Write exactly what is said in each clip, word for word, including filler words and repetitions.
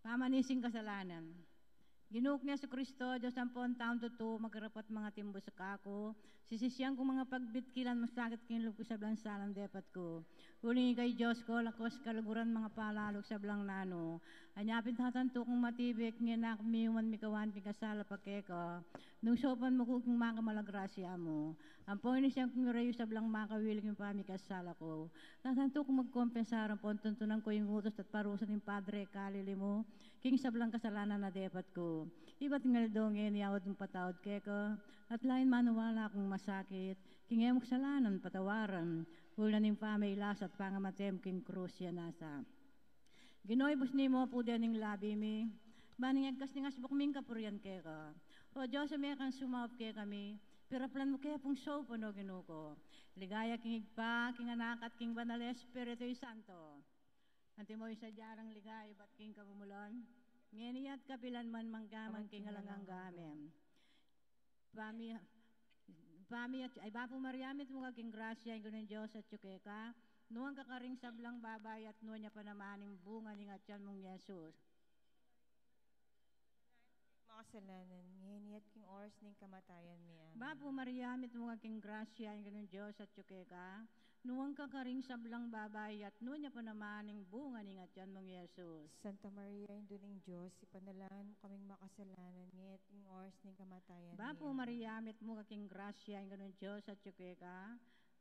Pamanis king kasalanan. Ginu kung Jesucristo, Dios ampon taung tutu, makarapat mangatimbus kaku, sisisian kung mangapagbitkil at masakit king lub ku sablang salang depat ku. Uling ika i Dios ku, lakwas kaluguran mangapalalu king sablang nanu. Anya pin tatantu kung matibik, ngeni at miyuman mikawan king kasala pa keka. Nung saupan mu ku king makamalagrasya mu, ampon inisian kung irayu sablang makawili king pamikasala ku, tatantu kung magkompensar ampon tuntunan ku ing utus at parusa ning Padre Kalili mu king sablang kasalanan a depat ku. Ibat ing aldo ngeni, awa ding patawad keka, at lain maniwala kung masakit king e mu kasalanan patawaran, uli na ning pamilasa at pangamate mu king krus ya nasa. Ginu, ibus ne mu pu dening labi mi, ban ing agkas ning asbuk mi ing kapurian keka. O Dios, e mu kang sumaup kekami, piraplan mu ke pung saupan, o Ginu ku. Ligaya king Ibpa, king Anak, at king Banal a Espiritu Santo. Antimo ing sadya rang ligaya ibat king kamumulan, ngeni at kapilan man, mangga man king alang angga. Amen. Pami, pami at, ay, Bapu Maria, mitmu ka king grasya, ing Ginung Dios atyu keka, nuan ka karing sablang babai, at nuan ya pa naman ing bunga ning atyan mung Jesus. Makasalanan, ngeni at king oras ning kamatayan mi. Amen. Bapu Maria, mitmu ka king grasya, ing Ginung Dios atyu keka, nuan ka karing sablang babai, at nuan ya pa naman ing bunga ning atyan mung Jesus. Santa Maria, Indu ning Dios, ipanalangin mu kaming makasalanan, ngeni at king oras ning kamatayan mi. Bapu Maria, mitmu ka king grasya, ing Ginung Dios atyu keka,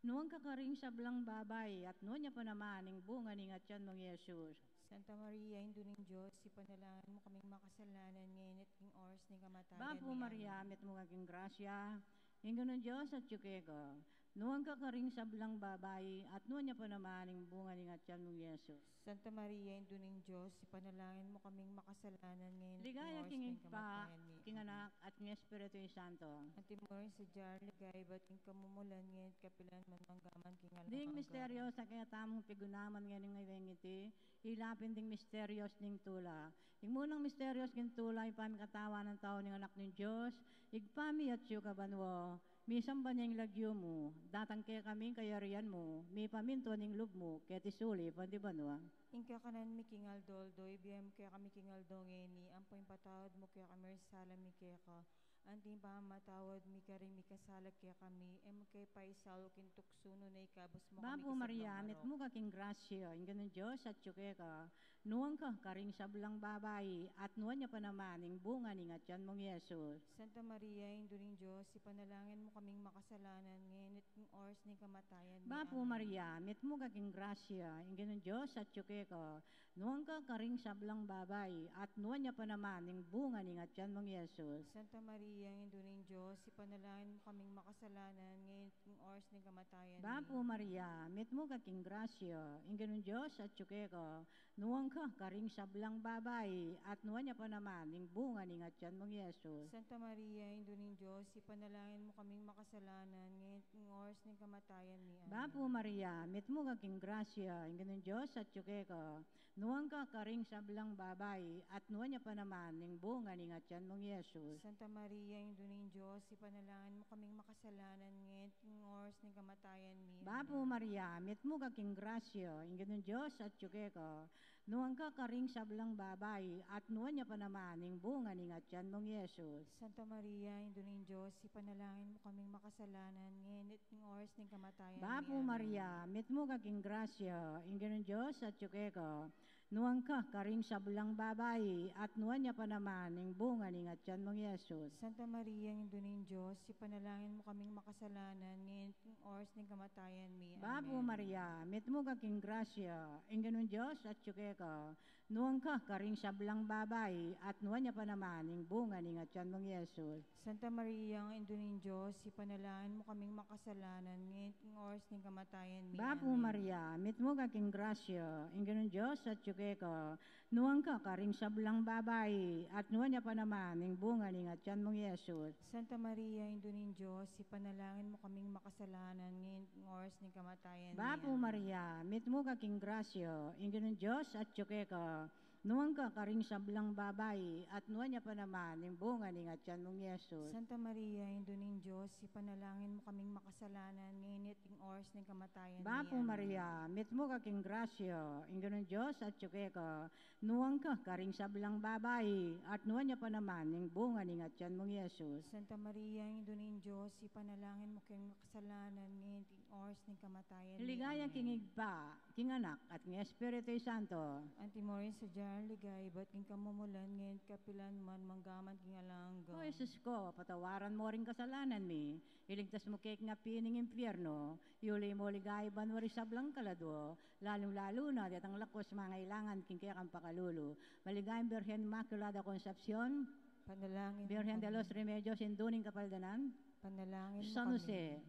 nuan ka karing sablang babai, at nuan ya pa naman ing bunga ning atyan mung Jesus. Santa Maria, Indu ning Dios, ipanalangin mu kaming makasalanan, ngeni at king oras ning kamatayan mi. Bapu Maria, mitmu ka king grasya, ing Ginung Dios atyu keka, nuan ka karing sablang babai, at nuan ya pa naman ing bunga ning atyan mung Jesus. Santa Maria, Indu ning Dios, ipanalangin mu kaming makasalanan, ngeni at king oras ning kamatayan mi. Ligaya king Ibpa, king Anak, at king Espiritu Santo. Antimo ing sadya rang ligaya ibat king kamumulan, ngeni at kapilan man, mangga man king alang angga. Ding misteryos a kekatamung pigunaman ngening iti, ila pin ding misteryos ning tula. Ing munang misteryos ning tula, ing pamikatawan nang tau ning Anak ning Dios. Ibpa mi, atyu ka banua, misamban ya ing lagyu mu, datang kekami ing kayarian mu, mipamintuan ing lub mu, keti sulip anti banua. Ing kakanan mi king aldo-aldo, ibie mu kekami king aldo ngeni, ampon ipatawad mu kekami ring sala mi keka, anti ing pamamatawad mi karing mikasala kekami, e mu ke paisaul king tuksu, nune ikabus mu kami king sablang marok. Bapu Maria, mitmu ka king grasya, ing Ginung Dios atyu keka, nuan ka karing sablang babai, at nuan ya pa naman ing bunga ning atyan mung Jesus. Santa Maria, Indu ning Dios, ipanalangin mu kaming makasalanan, ngeni at king oras ning kamatayan mi. Amen. Bapu Maria, mitmu ka king grasya, ing Ginung Dios atyu keka, nuan ka karing sablang babai, at nuan ya pa naman ing bunga ning atyan mung Jesus. Santa Maria, Indu ning Dios, ipanalangin mu kaming makasalanan, ngeni at king oras ning kamatayan mi. Bapu Maria, mitmu ka king grasya, ing Ginung Dios atyu keka, nuan ka karing sablang babai, at nuan ya pa naman ing bunga ning atyan mung Jesus. Santa Maria, Indu ning Dios, ipanalangin mu kaming makasalanan, ngeni at king oras ning kamatayan mi. Amen. Bapu Maria, mitmu ka king grasya, ing Ginung Dios atyu keka, nuan ka karing sablang babai, at nuan ya pa naman ing bunga ning atyan mung Jesus. Santa Maria, Indu ning Dios, ipanalangin mu kaming makasalanan, ngeni at king oras ning kamatayan mi. Bapu Maria, mitmu ka king grasya, ing Ginung Dios atyu keka, nuan ka karing sablang babai, at nuan ya pa naman ing bunga ning atyan mung Jesus. Santa Maria, Indu ning Dios, ipanalangin mu kaming makasalanan, ngeni at king oras ning kamatayan mi. Amen. Bapu Maria, mitmu ka king grasya, ing Ginung Dios atyu keka, nuan ka karing sablang babai, at nuan ya pa naman ing bunga ning atyan mung Jesus. Santa Maria, Indu ning Dios, ipanalangin mu kaming makasalanan, ngeni at king oras ning kamatayan mi. Amen. Bapu Maria, mitmu ka king grasya, ing Ginung Dios atyu keka, nuan ka karing sablang babai, at nuan ya pa naman ing bunga ning atyan mung Jesus. Santa Maria, Indu ning Dios, ipanalangin mu kaming makasalanan, ngeni at king oras ning kamatayan mi. Amen. Bapu Maria, mitmu ka king grasya, ing Ginung Dios atyu keka, nuan ka karing sablang babai, at nuan ya pa naman ing bunga ning atyan mung Jesus. Santa Maria, Indu ning Dios, ipanalangin mu kaming makasalanan, ngeni at king oras ning kamatayan mi. Amen. Bapu Maria, mitmu ka king grasya, ing Ginung Dios atyu keka, Nuan ka karing sablang babai, at nuan ya pa naman ing bunga ning atian mung Jesus. Santa Maria, Indu ning Dios, ipanalangin mu kaming makasalanan, ngeni at king oras ning kamatayan mi. Bapu Maria, mitmu ka king grasya, ing Ginung Dios atyu keka, nuan ka karing sablang babai, at nuan ya pa naman ing bunga ning atian mung Jesus. Santa Maria, Indu ning Dios, ipanalangin mu kaming makasalanan, ngeni at king oras ning kamatayan mi. Ligaya king Ibpa, king Anak, at king Espiritu Santo. Antimo rin sadya ing ligaya, ibat king kamumulan, ngeni at kapilan man, mangga man king alang angga. O Jesus ko, patawaran mu ring kasalanan mi, iligtas mu kami king api ning impyerno, iuli mu king ligaya banua ring sablang kaladua, lalung-lalu na detang lakus mangailangan king kekang pakalulu. Maligayang Birhen Inmaculada Concepcion, Panalangin mu kami. Birhen de los Remedios, Indu ning Kapaldanan, Panalangin mu kami. San Jose,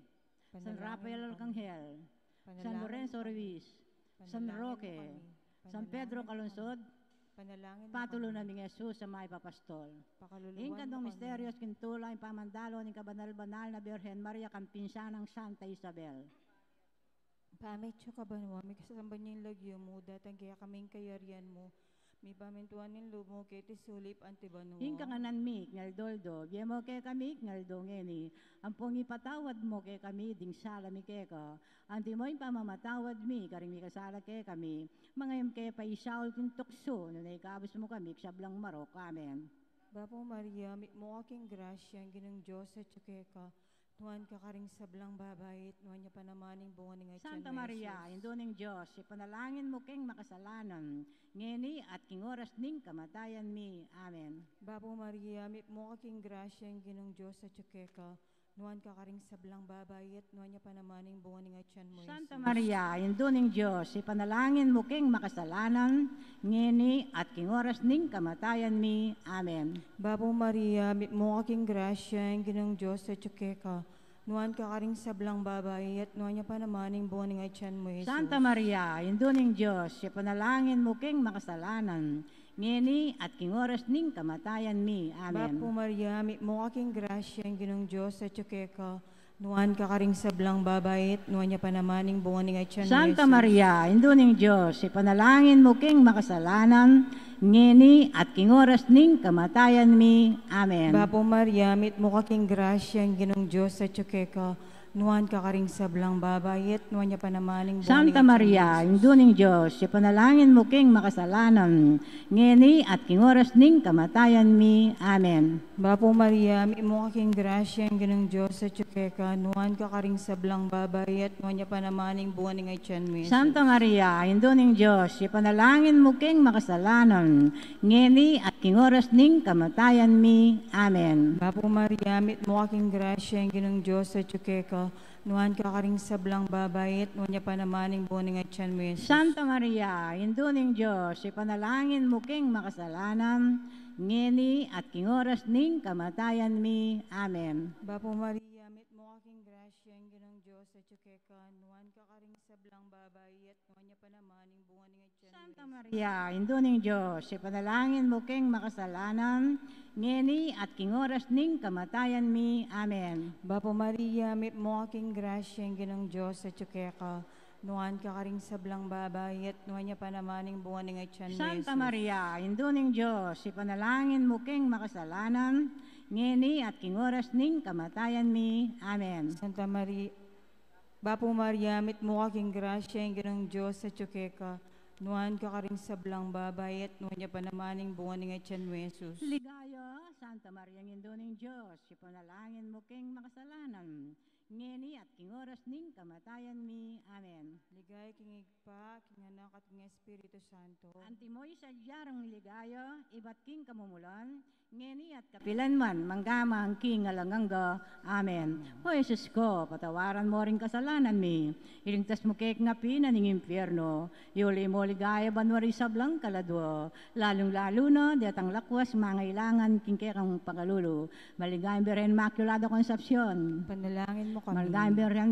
San Rafael Arcangel, San Lorenzo Ruiz, San Roque, San Pedro Calungsod, patulunan mi Jesus a mayap a pastol. Ing kandong misterios king tula, ing pamandalo ning kabanal-banal na Birhen Maria, kampinsanang Santa Isabel. Ibpa mi atsu ka banua, misamban ya ing lagyu mu, datang kekami ing kayarian mu, mipamintuan ing lub mu keti sulip anti banua. Ing kakanan mi king aldo-aldo ibie mu kekami king aldo ngeni, ampon ipatawad mu kekami ding sala mi keka, antimo ing pamamatawad mi karing mikasala kekami, manga e mu ke paisaul king tuksu, nune ikabus mu kami king sablang marok. Amen. Bapu Maria, mitmu ka king grasya, ing Ginung Dios atyu keka, nuan ka karing sablang babai, at nuan ya pa naman ing bunga ning atian mu, Jesus. Santa Maria, Indu ning Dios, ipanalangin mu keng makasalanan, ngeni at king oras ning kamatayan mi. Amen. Bapu Maria, mitmu ka king grasya, ing Ginung Dios atyu keka, nuan ka karing sablang babai, at nuan ya pa naman ing bunga ning atian mu, Jesus. Santa Maria, Indu ning Dios, ipanalangin mu keng makasalanan, ngeni at king oras ning kamatayan mi. Amen. Bapu Maria, mitmu ka king grasya, ing Ginung Dios atyu keka, nuan ka karing sablang babai, at nuan ya pa naman ing bunga ning atian mu, Jesus. Santa Maria, Indu ning Dios, ipanalangin mu keng makasalanan, ngeni at king oras ning kamatayan mi. Amen. Bapu Maria, mitmu ka king grasya, ing Ginung Dios atyu keka, nuan ka karing sablang babai, at nuan ya pa naman ing bunga ning atian mu, Jesus. Santa Maria, Indu ning Dios, ipanalangin mu keng makasalanan, ngeni at king oras ning kamatayan mi. Amen. Bapu Maria, mitmu ka king grasya, ing Ginung Dios atyu keka, nuan ka karing sablang babai, at nuan ya pa naman ing bunga ning atian mu, Jesus. Santa Maria, Indu ning Dios, ipanalangin mu keng makasalanan, ngeni at king oras ning kamatayan mi. Amen. Bapu Maria, mitmu ka king grasya, ing Ginung Dios atyu keka, nuan ka karing sablang babai, at nuan ya pa naman ing bunga ning atian mu, Jesus. Santa Maria, Indu ning Dios, ipanalangin mu keng makasalanan, ngeni at king oras ning kamatayan mi. Amen. Bapu Maria, mitmu ka king grasya, ing Ginung Dios atyu keka, nuan ka karing sablang babai, at nuan ya pa naman ing bunga ning atian mu, Jesus. Santa Maria, Indu ning Dios, ipanalangin mu keng makasalanan, ngeni at king oras ning kamatayan mi. Amen. Bapu Maria, mitmu ka king grasya, ing Ginung Dios atyu keka, nuan ka karing sablang babai, at nuan ya pa naman ing bunga ning atian mu, Jesus. Santa Maria, Indu ning Dios, ipanalangin mu keng makasalanan, ngeni at king oras ning kamatayan mi. Amen. Bapu Maria, mitmu ka king grasya, ing Ginung Dios atyu keka, nuan ka karing sablang babai, at nuan ya pa naman ing bunga ning atian mu, Jesus. Santa Maria, Indu ning Dios, ipanalangin mu keng makasalanan, ngeni at king oras ning kamatayan mi. Amen. Santa Maria, Bapu Maria, mitmu ka king grasya, ing Ginung Dios atyu keka, nuan ka karing sablang babai, at nuan ya pa naman ing bunga ning atian mu, Jesus. Ligaya, Santa Maria, Indu ning Dios, ipanalangin mu keng makasalanan, ngeni at king oras ning kamatayan mi. Amen. Ligaya king Ibpa, king Anak, at king Espiritu Santo. Antimo ing sadya nang ligaya, ibat king kamumulan, ngeni at kapilan man, mangga man king alang angga. Amen. O Jesus ko, patawaran mu ring kasalanan mi, iligtas mu kami king api na ning impyerno, iuli mu king ligaya banua ring sablang kaladua, lalung-lalu na detang lakuas mangailangan king kekang pakalulu. Maligayang Birhen Inmaculada Concepcion. Panalangin mu Maligayang Birhen,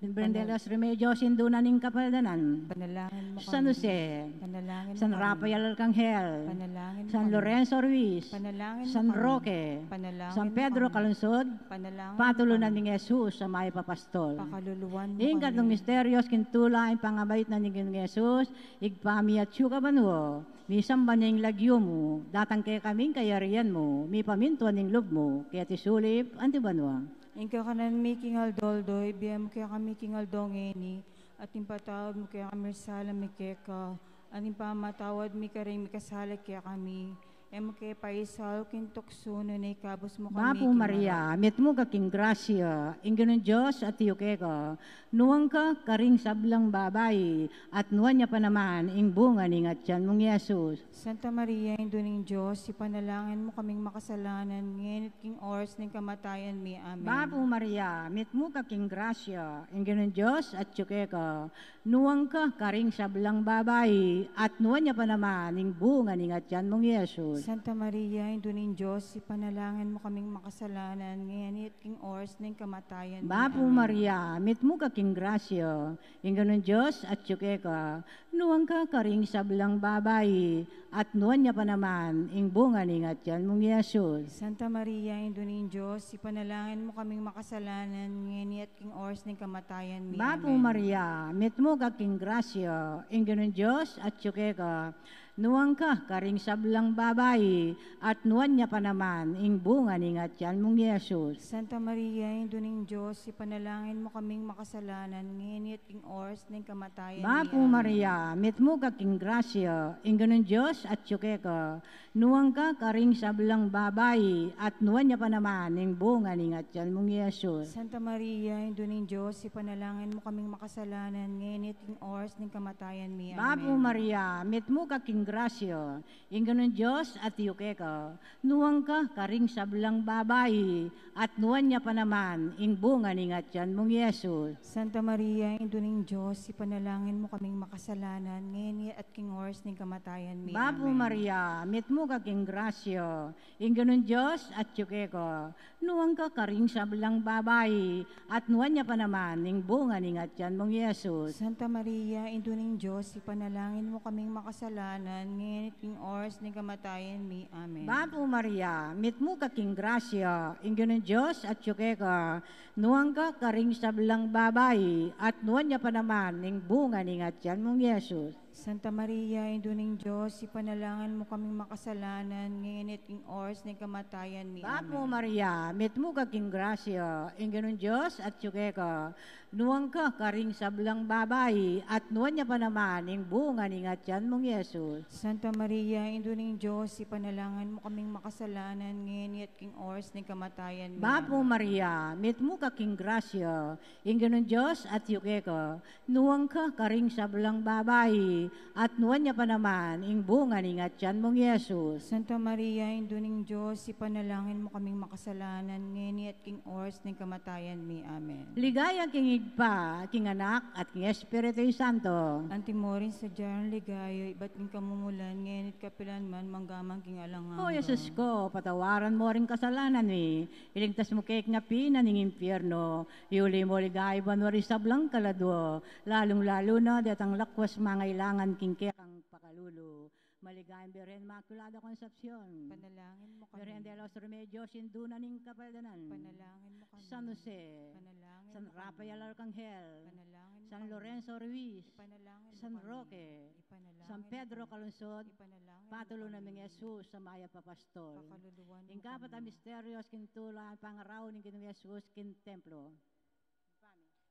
Birhen de los Remedios, Indu na ning Kapaldanan. Panalangin mo kami. San Jose. Panalangin mo kami. San Rafael Arcangel. Panalangin mo kami. San Lorenzo Ruiz. Panalangin mo kami. San Roque. Panalangin mo kami. San Pedro Calungsod. Panalangin mo kami. Patulunan ning Jesus a mayap a pastor. Pakaluluan mo kami. Ing katlung misteryo king tula, ing pangamait na ning Ginung Jesus, Ibpa mi atsu ka banua, misamban ya ing lagyu mu, datang kekami ing kayarian mu, mipamintuan ing lub mu, keti sulip anti banua. Ing kakanan mi king aldo-aldo, ibie mu kekami king aldo ngeni, at ipatawad mu kekami ring sala mi keka, at ing pamamatawad mi karing mikasala kekami, e mu ke paisaul king tuksu, nune ikabus mu kami king marok. Bapu Maria, mitmu ka king grasya, ing Ginung Dios atyu keka, nuan ka karing sablang babai, at nuan ya pa naman ing bunga ning atian mung Jesus. Santa Maria, Indu ning Dios, ipanalangin mu kaming makasalanan, ngeni at king oras ning kamatayan mi. Amen. Bapu Maria, mitmu ka king grasya, ing Ginung Dios atyu keka, nuan ka karing sablang babai, at nuan ya pa naman ing bunga ning atian mung Jesus. Santa Maria, Indu ning Dios, ipanalangin mu kaming makasalanan, ngeni at king oras ning kamatayan mi. Bapu Maria, mitmu ka king grasya, ing Ginung Dios atyu keka, nuan ka karing sablang babai, at nuan ya pa naman ing bunga ning atian mung Jesus. Santa Maria, Indu ning Dios, ipanalangin mu kaming makasalanan, ngeni at king oras ning kamatayan mi. Bapu Maria, mitmu ka king grasya, ing Ginung Dios atyu keka, nuan ka karing sablang babai, at nuan ya pa naman ing bunga ning atian mung Jesus. Santa Maria, Indu ning Dios, ipanalangin mu kaming makasalanan, ngeni at king oras ning kamatayan mi. Bapu Maria, mitmu ka king grasya, ing Ginung Dios atyu keka, nuan ka karing sablang babai, at nuan ya pa naman ing bunga ning atian mung Jesus. Santa Maria, Indu ning Dios, ipanalangin mu kaming makasalanan, ngeni at king oras ning kamatayan mi. Amen. Bapu Maria, mitmu ka king grasya, ing Ginung Dios atyu keka, nuan ka karing sablang babai, at nuan ya pa naman ing bunga ning atian mung Jesus. Santa Maria, Indu ning Dios, ipanalangin mu kaming makasalanan, ngeni at king oras ning kamatayan mi. Bapu Maria, mitmu ka king grasya, ing Ginung Dios atyu keka, nuan ka karing sablang babai, at nuan ya pa naman ing bunga ning atian mung Jesus. Santa Maria, Indu ning Dios, ipanalangin mu kaming makasalanan, ngeni at king oras ning kamatayan mi. Amen. Bapu Maria, mitmu ka king grasya, ing Ginung Dios atyu keka, nuan ka karing sablang babai, at nuan ya pa naman ing bunga ning atian mung Jesus. Santa Maria, Indu ning Dios, ipanalangin mu kaming makasalanan, ngeni at king oras ning kamatayan mi. Bapu Maria, mitmu ka king grasya, ing Ginung Dios atyu keka, nuan ka karing sablang babai, at nuan ya pa naman ing bunga ning atian mung Jesus. Santa Maria, Indu ning Dios, ipanalangin mu kaming makasalanan, ngeni at king oras ning kamatayan mi. Bapu Maria, mitmu ka king grasya, ing Ginung Dios atyu keka, nuan ka karing sablang babai, at nuan ya pa naman ing bunga ning atian mung Jesus. Santa Maria, Indu ning Dios, ipanalangin mu kaming makasalanan, ngeni at king oras ning kamatayan mi. Amen. Ligaya king Ibpa, king Anak, at king Espiritu Santo. Antimo rin sadya ing ligaya, ibat king kamumulan, ngeni at kapilan man, mangga man king alang angga. O Jesus ko, patawaran mu ring kasalanan mi, iligtas mu kami king api ning impyerno, iuli mu king banua ring sablang kaladua, lalung-lalu na detang lakwas mangailangan king kekang pakalulu. Maligayang Birhen Inmaculada Concepcion. Ipanalangin mu kami. Birhen de los Remedios, Indu na ning Kapaldanan. Ipanalangin mu kami. San Jose. Ipanalangin mu kami. San Rafael Arcangel. Ipanalangin mu kami. San Lorenzo Ruiz. Ipanalangin mu kami. San Roque. Ipanalangin mu kami. San Pedro Calungsod. Ipanalangin mu kami. Patulunan ning Jesus a mayap a pastor. Pakaluluan mu kami. Ing kapat a misteryo king tula, ing pangarau ning Ginung Jesus king templo.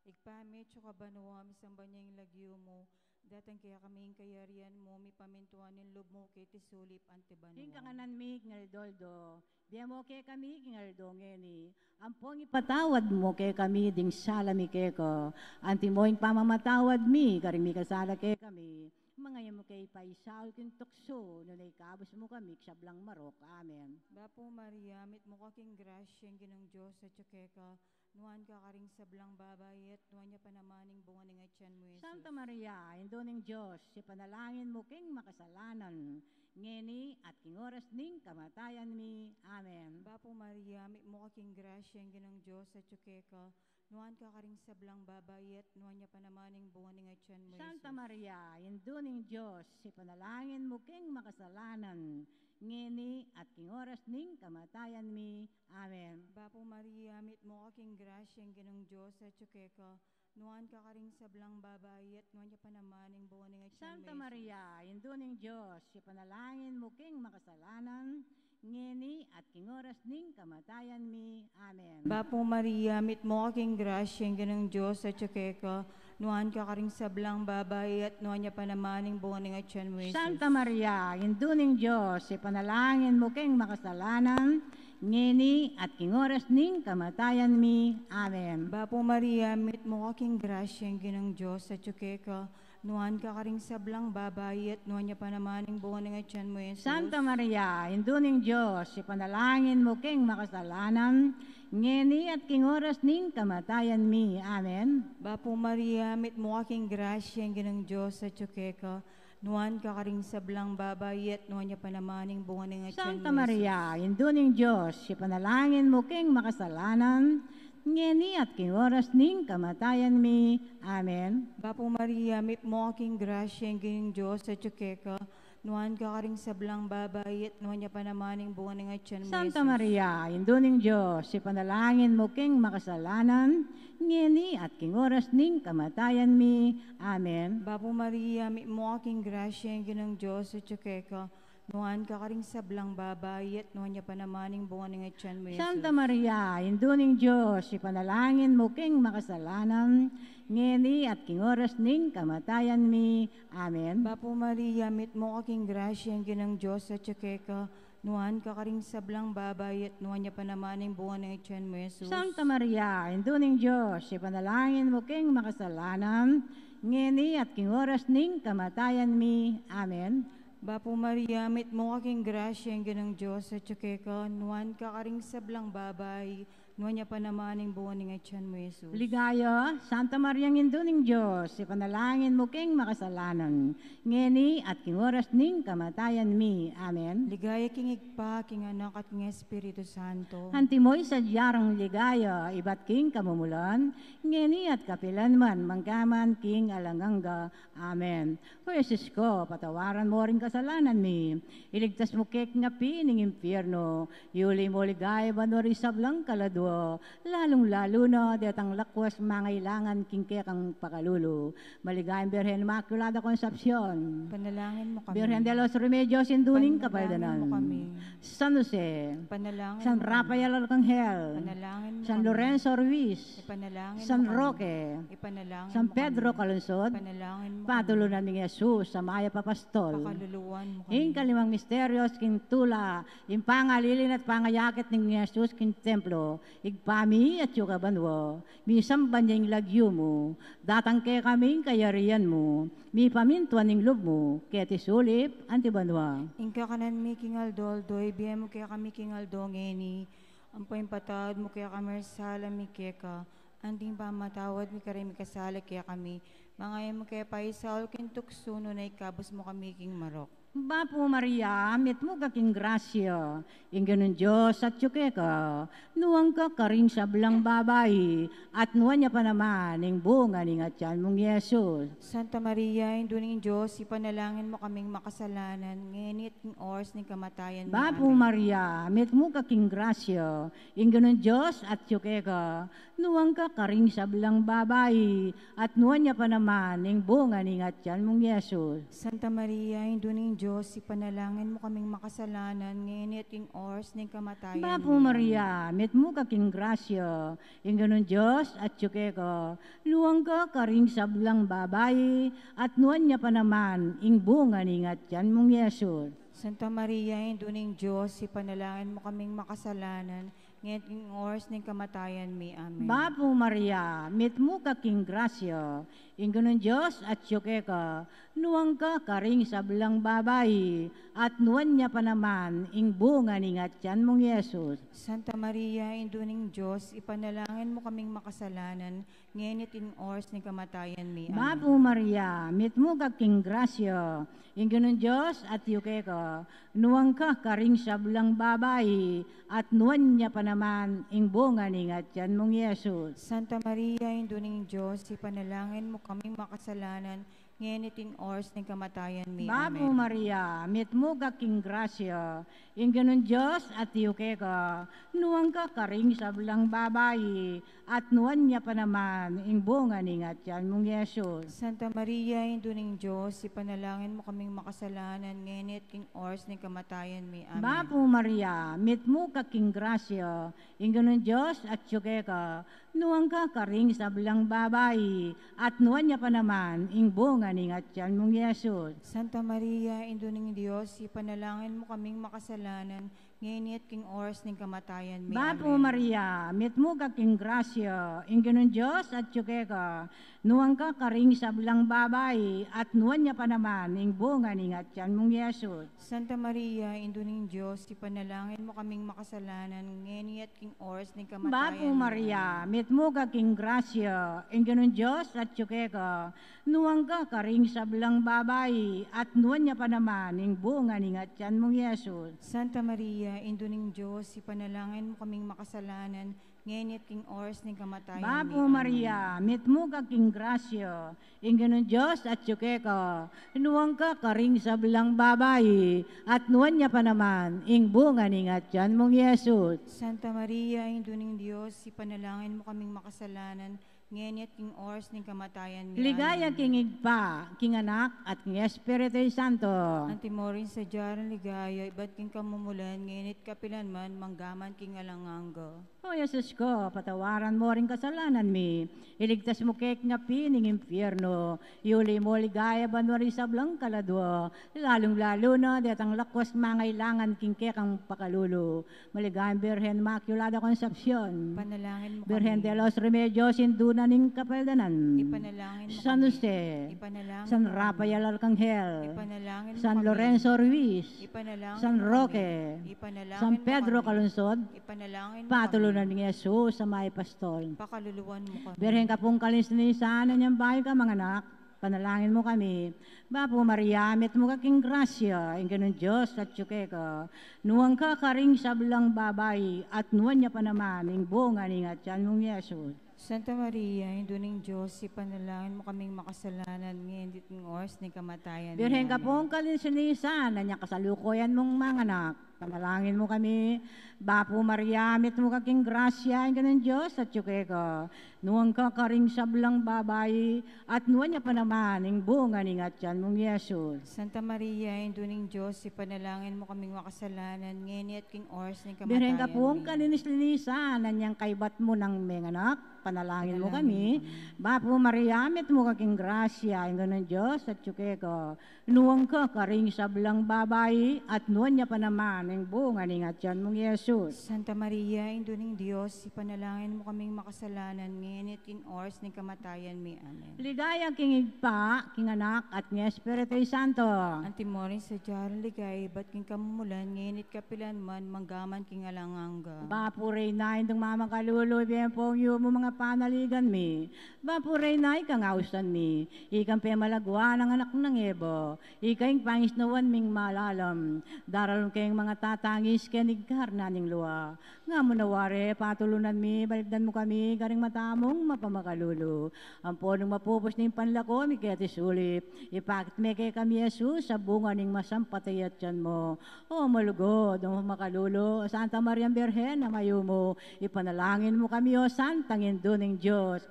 Ibpa mi, atsu ka banua, misamban ya ing lagyu mu, datang kekami ing kayarian mu, mipamintuan ing lub mu keti sulip anti banua. Ing kakanan mi king aldo-aldo, ibie mu kekami king aldo ngeni, ampon ipatawad mu kekami ding sala mi keka, antimo ing pamamatawad mi karing mikasala kekami. Manga e mu ke paisaul king tuksu, nune ikabus mu kami king sablang marok. Amen. Bapu Maria, mitmu ka king grasya, ing Ginung Dios atsu keka, nuan ka karing sablang babai, at nuan ya pa naman ing bunga ning atian mu, Jesus. Santa Maria, Indu ning Dios, ipanalangin mu king makasalanan, ngeni at king oras ning kamatayan mi. Amen. Bapu Maria, mitmu ka king grasya, ing Ginung Dios atsu keka, Nuan ka karing sablang babai, at nuan ya pa naman ing bunga ning atian mu, Santa Jesus. Maria, Indu ning Dios, ipanalangin mu keng makasalanan, ngeni at king oras ning kamatayan mi. Amen. Bapu Maria, mitmu ka king grasya, ing Ginung Dios atyu keka, nuan ka karing sablang babai, at nuan ya pa naman ing bunga ning atian mu, Santa Jesus. Maria, Indu ning Dios, ipanalangin mu keng makasalanan, ngeni at king oras ning kamatayan mi. Amen. Bapu Maria, mitmu ka king grasya, ing Ginung Dios atyu keka, nuan ka karing sablang babai, at nuan ya pa naman ing bunga ning atian mu, Jesus. Santa Maria, Indu ning Dios, ipanalangin mu keng makasalanan, ngeni at king oras ning kamatayan mi. Amen. Bapu Maria, mitmu ka king grasya, ing Ginung Dios atyu keka, nuan ka karing sablang babai, at nuan ya pa naman ing bunga ning atian mu, Jesus. Santa Maria, Indu ning Dios, ipanalangin mu keng makasalanan, ngeni at king oras ning kamatayan mi. Amen. Bapu Maria, mitmu ka king grasya, ing Ginung Dios atyu keka, nuan ka karing sablang babai, at nuan ya pa naman ing bunga ning atian mu, Jesus. Santa Maria, Indu ning Dios, ipanalangin mu keng makasalanan, ngeni at king oras ning kamatayan mi. Amen. Bapu Maria, mitmu ka king grasya, ing Ginung Dios atyu keka, nuan ka karing sablang babai, at nuan ya pa naman ing bunga ning atian mu, Santa Jesus. Maria, Indu ning Dios, ipanalangin mu keng makasalanan, ngeni at king oras ning kamatayan mi. Amen. Bapu Maria, mitmu ka king grasya, ing Ginung Dios atyu keka, nuan ka karing sablang babai, at nuan ya pa naman ing bunga ning atian mu, Santa Jesus. Maria, Indu ning Dios, ipanalangin mu keng makasalanan, ngeni at king oras ning kamatayan mi. Amen. Bapu Maria, mitmu ka king grasya, ing Ginung Dios atyu keka, nuan ka karing sablang babai, at nuan ya pa naman ing bunga ning atian mu, Jesus. Santa Maria, Indu ning Dios, ipanalangin mu keng makasalanan, ngeni at king oras ning kamatayan mi. Amen. Bapu Maria, mitmu ka king grasya, ing Ginung Dios atyu keka, nuan ka karing sablang babai, nuan ya pa naman ing bunga ning atian mu, Jesus. Ligaya, Santa Maria, Indu ning Dios, ipanalangin mu keng makasalanan, ngeni at king oras ning kamatayan mi. Amen. Ligaya king Ibpa, king Anak, at king Espiritu Santo. Antimo ing sadya rang ligaya ibat king kamumulan, ngeni at kapilan man, mangga man king alang angga. Amen. O Jesus ko, patawaran mu ring kasalanan mi, iligtas mu ke king api ning impyerno, iuli mu king ligaya banua ring sablang kaladua, lalung-lalu na detang lakwas mangailangan king kekang pakalulu. Maligayang Birhen Inmaculada Concepcion, ipanalangin mu kami. Birhen de los Remedios, Indu ning Kapaldanan, ipanalangin mu kami. San Jose, ipanalangin mu kami. San Rafael Arcangel, ipanalangin mu kami. San Lorenzo Ruiz, ipanalangin mu kami. San Roque, ipanalangin mu kami. San Pedro Calungsod, ipanalangin mu kami. Patulunan mi nang Jesus a mayap a pastol. Pakaluluan mu kami. Ing kalimang misteryos king tula, ing pangalilin at pangayakit nang Jesus king templo. Ibpa mi, atsu ka banua, misamban ya ing lagyu mu, datang kekami ing kayarian mu, mipamintuan ing lub mu keti sulip anti banua. Ing kakanan mi king aldo-aldo ibie mu kekami king aldo ngeni, ampo ipatawad mu kekami ring sala mi keka, anti ing pamamatawad mi karing mikasala kekami, manga e mu ke paisaul king tuksu, nune ikabus mu kami king marok. Bapu Maria, mitmu ka king grasya, ing Ginung Dios atyu keka, nuan ka karing sablang babai, at nuan ya pa naman ing bunga ning atian mung Jesus. Santa Maria, Indu ning Dios, ipanalangin mu kaming makasalanan, ngeni at king oras ning kamatayan mi. Bapu Amen. Maria, mitmu ka king grasya, ing Ginung Dios atyu keka, nuan ka karing sablang babai, at nuan ya pa naman ing bunga ning atian mung Jesus. Santa Maria, Indu ning Dios, ipanalangin mu kaming makasalanan, ngeni at king oras ning kamatayan mi. Bapu Maria, mitmu ka king grasya, ing Ginung Dios atyu keka, nuan ka karing sablang babai, at nuan ya pa naman ing bunga ning atian mung Jesus. Santa Maria, Indu ning Dios, ipanalangin mu kaming makasalanan, ngeni at king oras ning kamatayan mi. Amen. Bapu Maria, mitmu ka king grasya, ing Ginung Dios atyu keka, nuan ka karing sablang babai, at nuan ya pa naman ing bunga ning atian mung Jesus. Santa Maria, Indu ning Dios, ipanalangin mu kaming makasalanan, ngeni at king oras ning kamatayan mi. Amen. Bapu Maria, mitmu ka king grasya, ing Ginung Dios atyu keka, nuan ka karing sablang babai, at nuan ya pa naman ing bunga ning atian mung Jesus. Santa Maria, Indu ning Dios, ipanalangin mu kaming makasalanan, ngeni at king oras ning kamatayan mi. Bapu Amen. Maria, mitmu ka king grasya, ing Ginung Dios atyu keka, nuan ka karing sablang babai, at nuan ya pa naman ing bunga ning atian mung Jesus. Santa Maria, Indu ning Dios, ipanalangin mu kaming makasalanan, ngeni at king oras ning kamatayan mi. Amen. Bapu Maria, mitmu ka king grasya, ing Ginung Dios atyu keka, nuan ka karing sablang babai, at nuan ya pa naman ing bunga ning atian mung Jesus. Santa Maria, Indu ning Dios, ipanalangin mu kaming makasalanan, ngeni at king oras ning kamatayan mi. Bapu Amen. Maria, mitmu ka king grasya, ing Ginung Dios atyu keka, nuan ka karing sablang babai, at nuan ya pa naman ing bunga ning atian mung Jesus. Santa Maria, Indu ning Dios, ipanalangin mu kaming makasalanan, ngeni at king oras ning kamatayan Bapu mi. Maria, Amen. Mitmu ka king grasya, ing Ginung Dios atyu keka, nuan ka karing sablang babai, at nuan ya pa naman ing bunga ning atian mung Jesus. Santa Maria, Indu ning Dios, ipanalangin mu kaming makasalanan, ngeni at king oras ning kamatayan Bapu mi. Amen. Maria, mitmu ka king grasya, ing Ginung Dios atyu keka, nuan ka karing sablang babai, at nuan ya pa naman ing bunga ning atian mung Jesus. Santa Maria, Indu ning Dios, ipanalangin mu kaming makasalanan, ngeni at king oras ning kamatayan mi. Ligaya Amen. King Ibpa, king Anak, at king Espiritu Santo. Antimo rin sadya ring ligaya, ibat king kamumulan, ngeni at kapilan man, manggaman king alang angga. O Jesus ko, patawaran mu ring kasalanan mi, iligtas mu ke king api ning impyerno, iuli mu king ligaya banua ring sablang kaladua, lalung-lalu na detang lakuas mangailangan king kekang pakalulu. Maligayang Birhen Inmaculada Concepcion. Ipanalangin mu Birhen kami. De los Remedios, Indu na ning Kapaldanan. Ipanalangin mu San kami. Jose. Ipanalangin San mu kami. Rafael Arcangel. Ipanalangin mu San kami. Lorenzo Ruiz. Ipanalangin San mu kami. Roque. Ipanalangin San mu Pedro kami. Calungsod. Ipanalangin mu kami. Patulunan ning Jesus a mayap a pastol. Pakaluluan mu kami. Birhen ka pung kalinis-linisan a nyang bayu ka manganak. Panalangin mu kami. Bapu Maria, mitmu ka king grasya, ing Ginung Dios atyu keka. Nuan ka karing sablang babai, at nuan ya pa naman ing bunga ning atian mung Jesus. Santa Maria, Indu ning Dios, ipanalangin mu kaming makasalanan, ngeni at king oras ning kamatayan mi. Birhen ka pung kalinis-linisan a nyang kasalukuyan mung manganak. Panalangin mu kami. Bapu Maria, mitmu ka king grasya, ing Ginung Dios atyu keka. Nuan ka karing sablang babai, at nuan ya pa naman ing bunga ning atian mung Jesus. Santa Maria, Indu ning Dios, ipanalangin mu kaming makasalanan, ngeni at king oras ning kamatayan mi. Birhen ka pung kalinis-linisan a nyang kaybat mu nang menganak. Panalangin mu kami. Panalangin mu kami. Bapu Maria, mitmu ka king grasya, ing Ginung Dios atyu keka. Nuan ka karing sablang babai, at nuan ya pa naman ing bunga ning atian mung Jesus. Santa Maria, Indu ning Dios, ipanalangin mu kaming makasalanan, ngeni at king oras ning kamatayan mi. Amen. Ligaya king Ibpa, king Anak, at king Espiritu Santo. Antimo rin sadya ring ligaya, ibat king kamumulan, ngeni at kapilan man, manggaman king alang angga. Bapu Reyna, Indung mamakalulu, ibie mu pu ing yumu, mangapanaligan mi. Bapu Reyna, ikang ausan mi, ikang pemalaguan nang anak nang Eva, ika ing pangisnawan ming malalam, daralun ke ing mangatatangis keni king karnan ning lua. Nga mu na wari, patulunan mi, balikdan mu kami karing mata mung mapamakalulu. Ampon nung mapupus ne ing panlako mi keti sulip, ipakit me kekami i Jesus a bunga ning masampat a atian mu. O malugud, o makalulu, Santa Mariang Birhen a mayumu, ipanalangin mu kami, o Santang Indu ning Dios.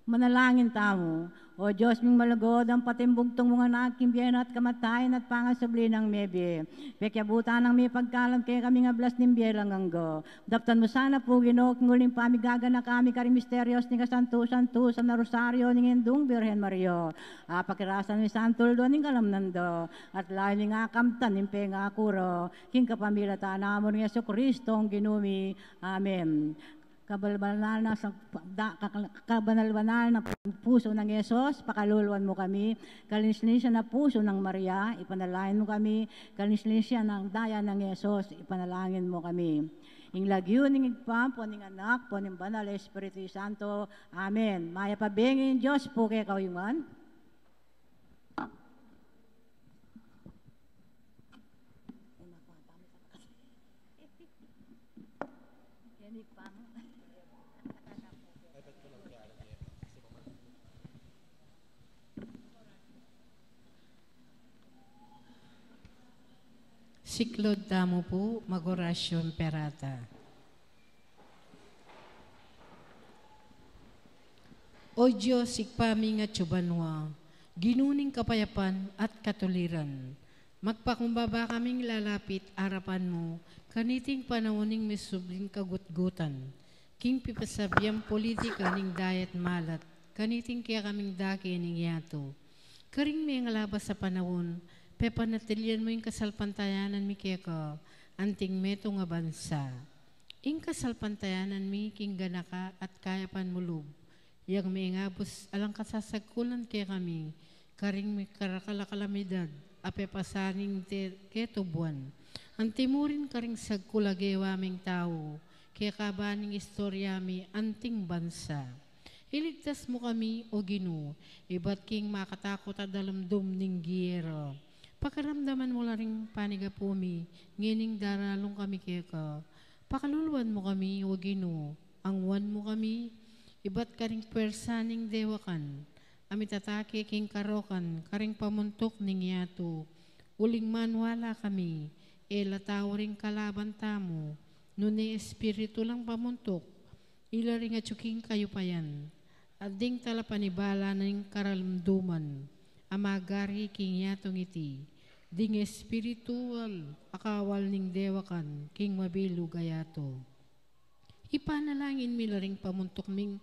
Manalangin tamu. O Dios ming malugud, ampo ing bugtung mung Anak, king bie na at kamatayan at pangasubli nang mebie, pekiabutan nang mipagkalub kekami king ablas ning bie alang angga. Daptan mu sana pu, Ginu, king uling pamigaganaka mi karing misterios ning kasantu-santusan a Rosario ning Indung Birhen Maria, a pakirasan mi santo aldo ning kalamnan da, at lalu ning akamtan ning pengaku ra, king kapamilatan na mu nang Jesucristo a Ginu mi. Amen. Kabanal-banal na sa, da, ka-, kabanal-banal na pusu nang Jesus, pakaluluan mu kami. Kalinis-linisan a pusu nang Maria, ipanalangin mu kami. Kalinis-linisan a daya nang Jesus, ipanalangin mu kami. Ing lagyu ning Ibpa, ampo ning Anak, ampo ning Banal a Espiritu Santo. Amen. Mayap a bengi ning Dios pu kekayu ngan. Ay, naku, ang dami talaga. Siklaud tamu pu, mag-orasyon perata. O Dios, Ibpa ming atsu banua, Ginu ning kapayapan at katuliran, magpakumbaba kaming lalapit arapan mu kaniting panaun ning misubling kagutgutan, king pipasabiang politika ning dayat malat kaniting kekaming dake ning yatu. Karing mengalabas a panaun, pepanatilian mu ing kasalpantayanan mi keka anting metung a bansa. Ing kasalpantayanan mi king ganaka at kayapan mu lub, yang mengabus alang kasasagkulan kekami karing mikarakal a kalamidad a pepasaning te-, ketubuan. Antimurin karing sagkul a gewa ming tau, kekaban ning istorya mi anting bansa. Iligtas mu kami, O Ginu, ibat king makatakut a dalamdum ning giyera. Pakiramdaman mu la ring panigapu mi ngening daralung kami keka. Pakaluluan mu kami, O Ginu, angwan mu kami ibat karing puersa ning dewakan a mitatake king karokan karing pamuntuk ning yatu. Uling maniwala kami, e la tau ring kalaban tamu, nune espiritu lang pamuntuk, ila ring atsu king kayupayan, at ding talapanibala ning karalamduman a magari king yatung iti, ding espiritual a kawal ning dewakan king mabilug a yatu. Ipanalangin mi la ring pamuntuk ming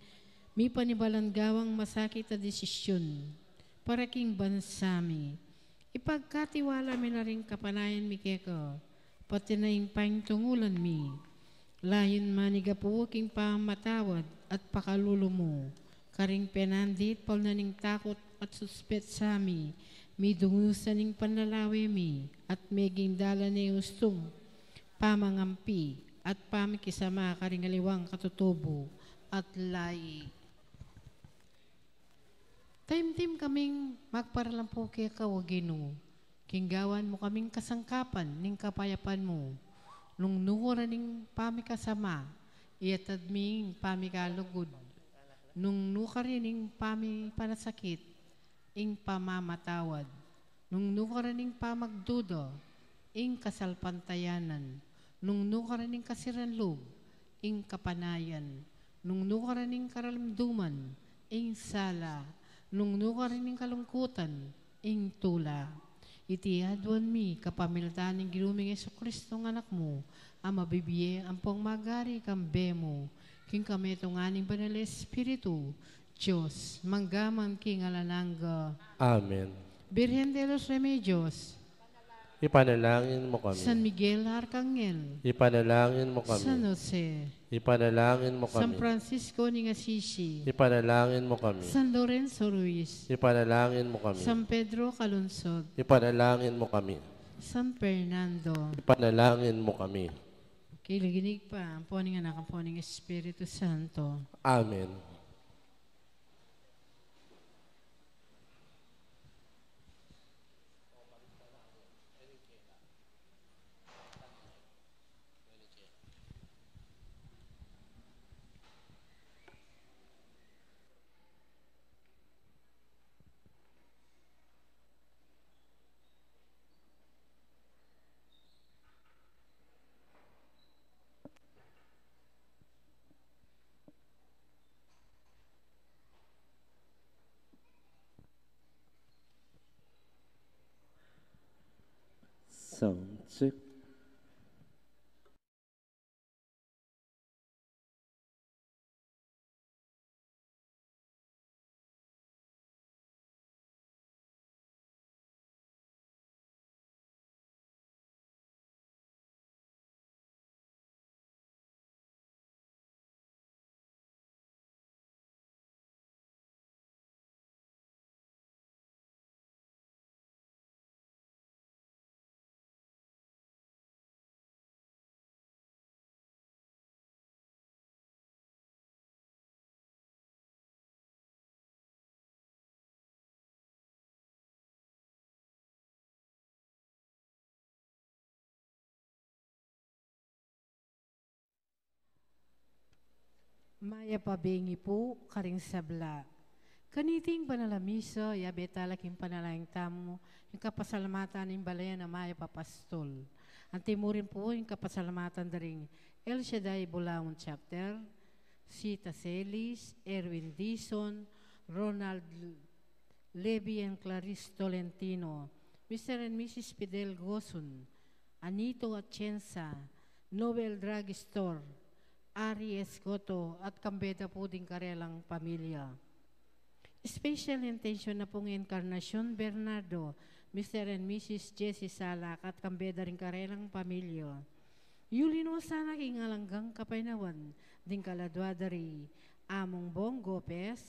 mipanibalan gawang masakit a desisyun para king bansa mi. Ipagkatiwala mi la ring kapanayan mi keka, pati na ing paintungulan mi. Layun manigapu king pamamatawad at pakalulu mu karing penandit paul na ning takut at suspetsa mi, midungusan ing panlalawe mi, at meging dalan ne ustung pamangampi at pamikisama karing aliwang katutubu at layi. Taimtim kaming magparalampu keka, O Ginu, king gawan mu kaming kasangkapan ning kapayapan mu. Nung nukarin ing pamikasama, iyatad mi ing pamikalugud. Nung nukarin ing pamipanasakit, ing pamamatawad. Nung nukarin ing pamagduda, ing kasalpantayanan. Nung nukarin ing kasiran lub, ing kapanayan. Nung nukarin ing karalamduman, ing sala. Nung nukarin ing kalungkutan, ing tula. Iti aduan mi kapamilatan ning Ginu ming Jesucristo a Anak mu, a mabibie ampong magari kambe mu, king kametungan ning Banal Espiritu, Dios, mangga man king alang angga. Amen. Birhen de los Remedios, ipanalangin mo kami. San Miguel Arcangel, ipanalangin mo kami. San Jose, ipanalangin mo kami. San Francisco ning Assisi, ipanalangin mo kami. San Lorenzo Ruiz, ipanalangin mo kami. San Pedro Calungsod, ipanalangin mo kami. San Fernando, ipanalangin mo kami. King lagyu ning Ibpa, ampon ning Anak, ampon ning Espiritu Santo. Amen. Sound check. Mayap a bengi pu karing sabla. Kaniting banal a misa, yabe tala king panalangin tamu ing kapasalamatan ning balen a mayap a pastol. Anti mu rin pu ing kapasalamatan da ring El Shaddai Bulaon Chapter, Sita Celis, Erwin Dizon, Ronald Levy and Clarice Tolentino, Mister and Missus Fidel Gosun, Anito Atienza, Nobel Drug Store, Ari Escoto, at kambe da pu ding karelang pamilya. Special intention na pung Encarnacion Bernardo, Mister and Missus Jessie Salak, at kambe da ring karelang pamilya. Yuli no sana king alanggang kapaynawan ding kaladua da ri Among Bong Gopez,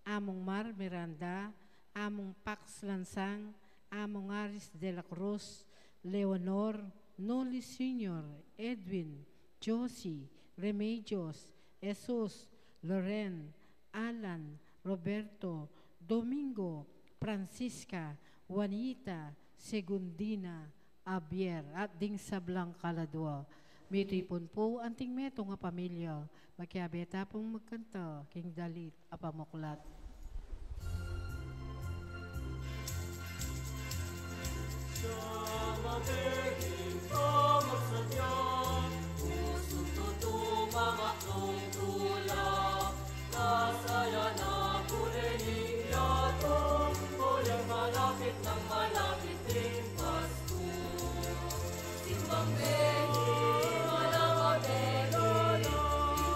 Among Mar Miranda, Among Pax Lansang, Among Aris de la Cruz, Leonor, Noli Senior, Edwin, Josie, Remedios, Jesus, Loren, Alan, Roberto, Domingo, Francisca, Juanita, Segundina, Javier, at ding sablang kaladua. Mitipun pu anting metung a pamilya, makiabe ta pung magkanta king dalit a pamuklat. Siya mabegin ka magsadya, pusung tutu mamaklung tula. Kasaya na kule ning yatu, kulang malapit nang malapit ding Pasko. Simbang bengi, malama bengi,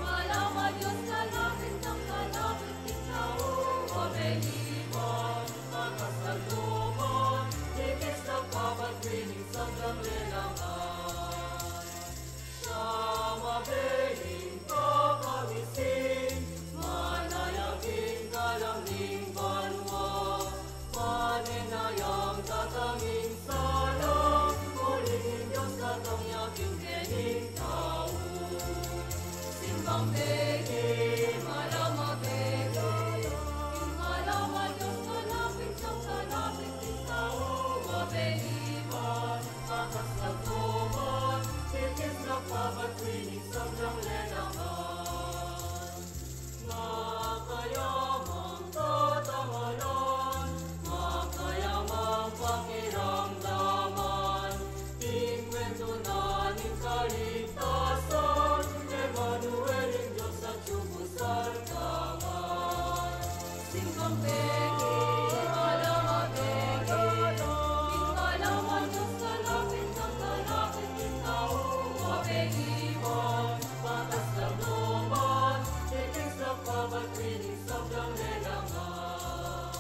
malama Dios, kalapit nang kalapit ding tau. Wa bengi man, makas na tuman, ikis na papat wining sablang lelangan. Siya mabegin ka pawisin, manayagin ka lang ning banua. Manenayang tatanging salang, uling ing Dios tatang ya king kening tau. Simbang bengi, malama bengi, ing malama Dios kalapit nang kalapit ding tau. Wa bengi man, makas na tuman, ikis na papat wining sablang lelangan. Makayamang katangalan, makayamang pakiramdaman, ing kwentu na ning kaligtasan, Emmanuel, ing Dios atiu ku saltangan. Simbang bengi, malama bengi, ing malama Dios kalapit nang kalapit ding tau. Wa bengi man, makas na tuman, ikis na papat wining sablang lelangan.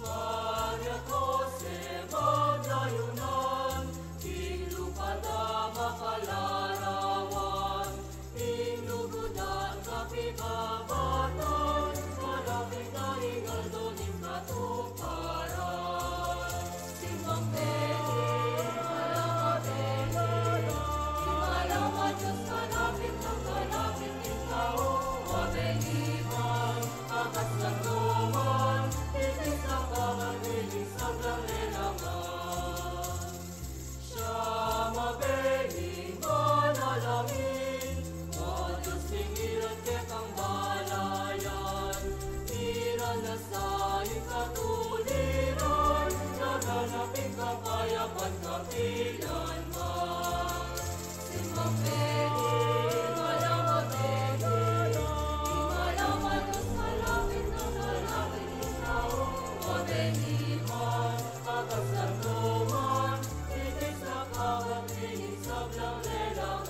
Maria Jose magdayunan, king lupa da makalarawan, king lugud at kapibabatan, malapit na ing aldo ning katuparan. Simbang bengi, malama bengi, ing malama Dios kalapit nang kalapit ding tau. Wa bengi man, makas na tuman, ikis na papat wining sablang lelangan. Siya mabegin manalangin, O Dios, ing iran kekang balayan, iran na sa ing katuliran, laganap ing kapayapan kapilan man. Simbang bengi, malama bengi, ing malama Dios kalapit nang kalapit ding tau. Wa bengi man, makas na tuman, ikis na papat wining sablang lelangan.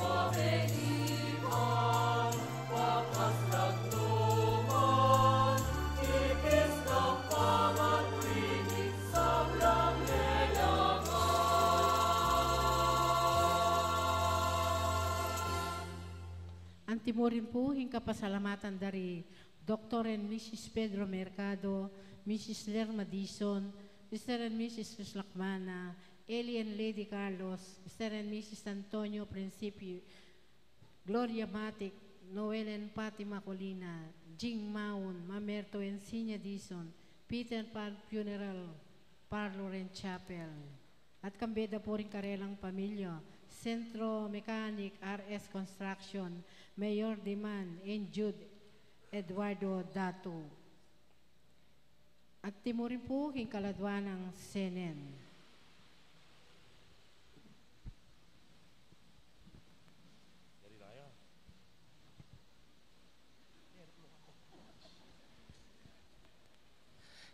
Wa bengi man, makas na tuman, ikis na papat wining sablang lelangan. Anti mu rin pu ing kapasalamatan da ri Doktor and Missus Pedro Mercado, Missus Lerma Dizon, Mister and Missus Luz Lacmana, Eli and Lady Carlos, Mister and Missus Antonio Principio, Gloria Matic, Noel and Fatima Colina, Jing Maun, Mamerto and Sinya Dizon, Peter Pan Funeral Parlor and Chapel. At kambe da pu ring karelang pamilya, Centro Mechanic R S Construction, Mayor Diman, and Jude Eduardo Datu. At timurin pu king kaladwa nang senen.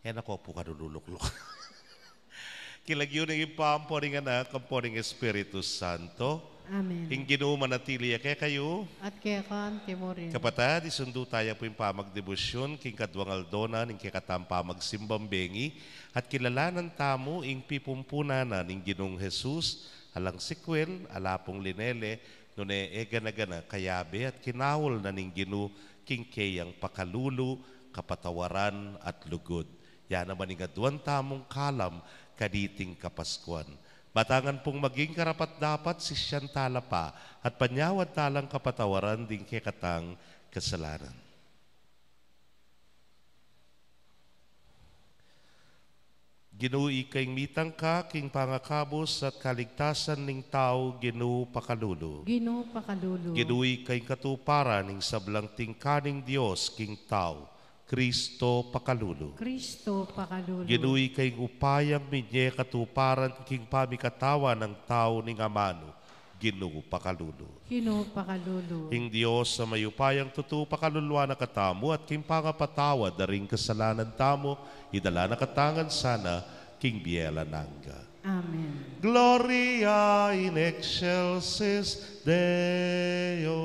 E na ko pu kalulukluk. King lagyu ning Ibpa, ampo ning Anak, ampo ning Espiritu Santo. Amen. Ing Ginu manatili ya kekayu. At keka naman murin. Kapatad, isundu taya pu ing pamagdebosyun king kadwang aldo na ning kekatang pamagsimbang bengi, at kilalanan tamu ing pipumpunan na ning Ginung Jesus, alang sikwil, ala pung linele, nune e gana-gana kayabe at kinaul na ning Ginu king keyang pakalulu, kapatawaran at lugud. Ya naman ing aduan tamung kalam kaniting Kapaskuan. Matangan pung maging karapat-dapat sisian tala pa at panyawad talang kapatawaran ding kekatang kasalanan. Ginu, ika ing mitangka king pangakabus at kaligtasan ning tau, Ginu pakalulu. Ginu pakalulu. Ginu, ika ing katuparan ning sablang tingka ning Dios king tau, Kristo pakalulu. Kristo pakalulu. Ginu, ika ing upayang minye katuparan king pamikatawan nang tau ning amanu, Ginu pakalulu. Ginu pakalulu. Ing Dios a mayupayang tutu pakaluluan na katamu at king pangapatawad da ring kasalanan tamu, idala na katamu ngan sana king bie alang angga. Amen. Gloria in excelsis Deo.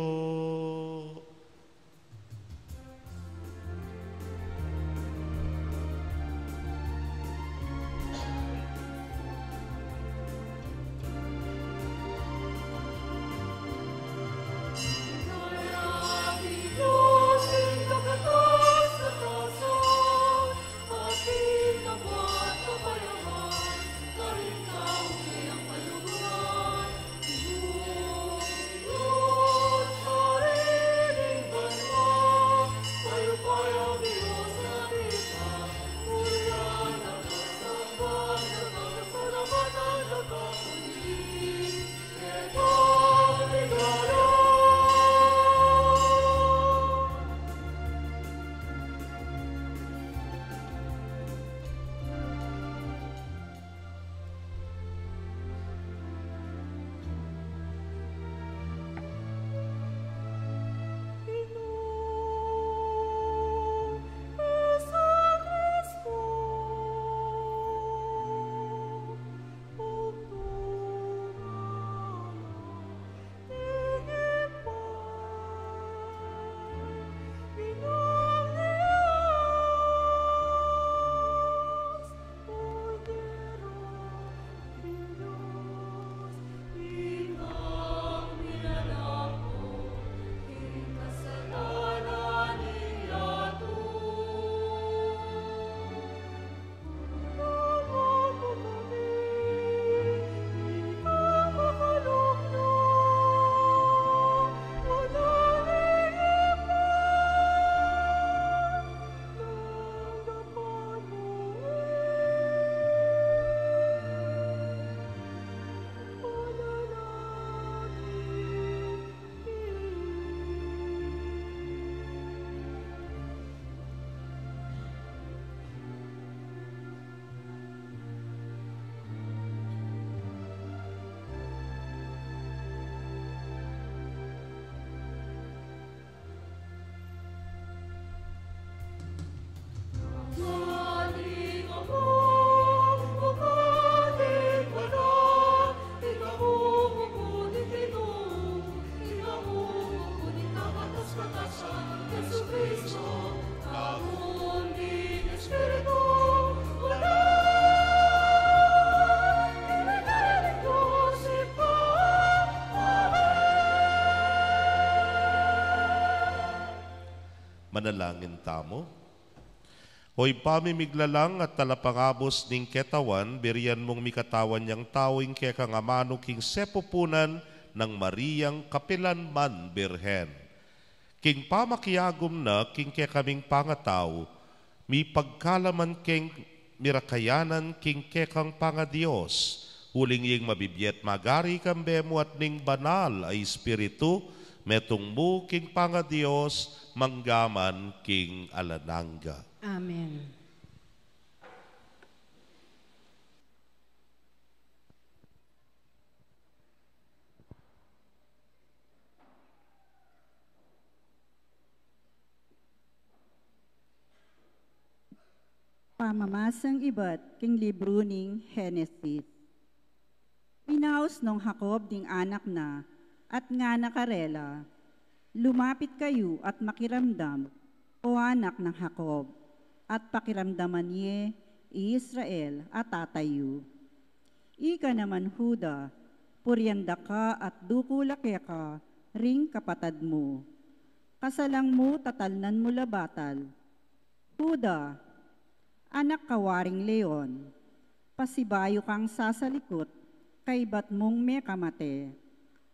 Manalangin tamu. O Ibpa mi miglalang at talapangabus ning ketawan, birian mung mikatawan yang tau ing kekang amanu king sepupunan nang Mariang kapilanman Birhen. King pamakiagum na king kekaming pangatau, mipagkalaman keng mirakayanan king kekang pangadios, Uling ing mabibie at magari kambe mu at ning Banal a Espiritu, metung mu king pangaDios, mangga man king alang angga. Amen. Pamamasang ibat king libru ning Henesis. Pinaus nong Jacob ding anak na, at ngana karela, "Lumapit kayu at makiramdam, o anak nang Jacob, at pakiramdaman ye i Israel a tata yu. Ika naman, Juda, purian da ka at dukul la keka ring kapatad mu. Kasalang mu tatalnan mu la batal. Juda, anak ka waring leon, pasibayu kang sasalikut kaybat mung mekamate.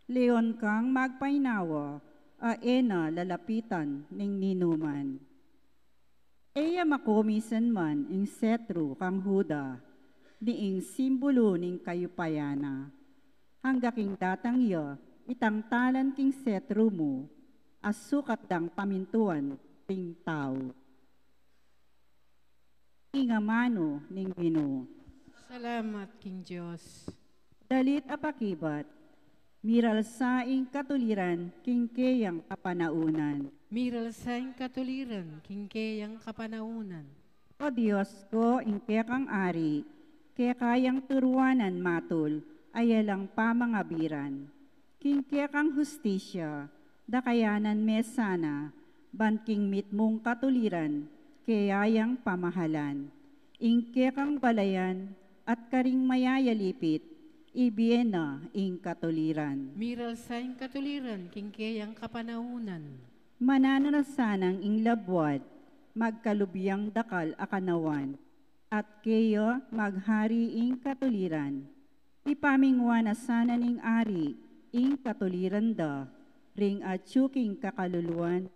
Leon kang magpainawa, a e na lalapitan ning ninuman." E ya makomisan man ing setru kang Juda, ni ing simbulu ning kayupayan na. Angga king datang ya, itangtalan king setru mu, a sukat dang pamintuan ding tau. Ing amanu ning Ginu. Salamat king Dios. Dalit a pakibat. Miralsa ing katuliran king keyang kapanaunan. Miralsa ing katuliran king keyang kapanaunan. O Dios ko, ing kekang ari, keka yang turuanan matul, a alang pamangabiran. King kekang hustisya, dakayanan me sana, ban king mitmung katuliran, keya yang pamahalan. Ing kekang balayan, at karing mayayalipit, ibie na ing katuliran. Miralsa ing katuliran king keyang kapanaunan. Mananu na sanang ing labuad, magkalubyang dakal a kanawan, at keya maghari ing katuliran. Ipamingwa na sana ning ari ing katuliran da, ring atyu king kakaluluan,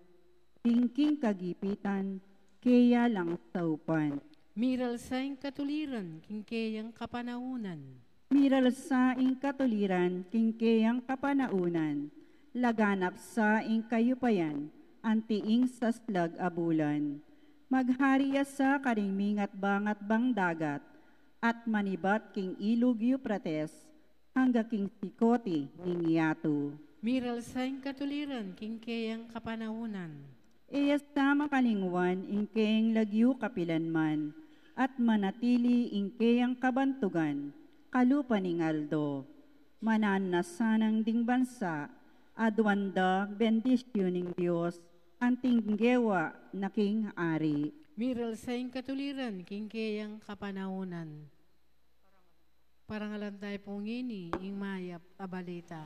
ding king kagipitan, keya lang saupan. Miralsa ing katuliran king keyang kapanaunan. Miralsa ing katuliran king keyang kapanaunan, laganap sa ing kayupayan, anti ing saslag a bulan. Maghari ya sa karing mingatbangatbang dagat, at manibat king ilug Euphrates, angga king sikoti ning yatu. Miralsa ing katuliran king keyang kapanaunan. E ya sa makalingwan ing keyang lagyu kapilan man, at manatili ing keyang kabantugan, kalupa ning aldo. Mananu na sanang ding bansa, aduan da bendisyun ning Dios, anting gewa na king ari. Miralsa ing katuliran king keyang kapanaunan. Parangalan tayu pu ngeni ing mayap a balita.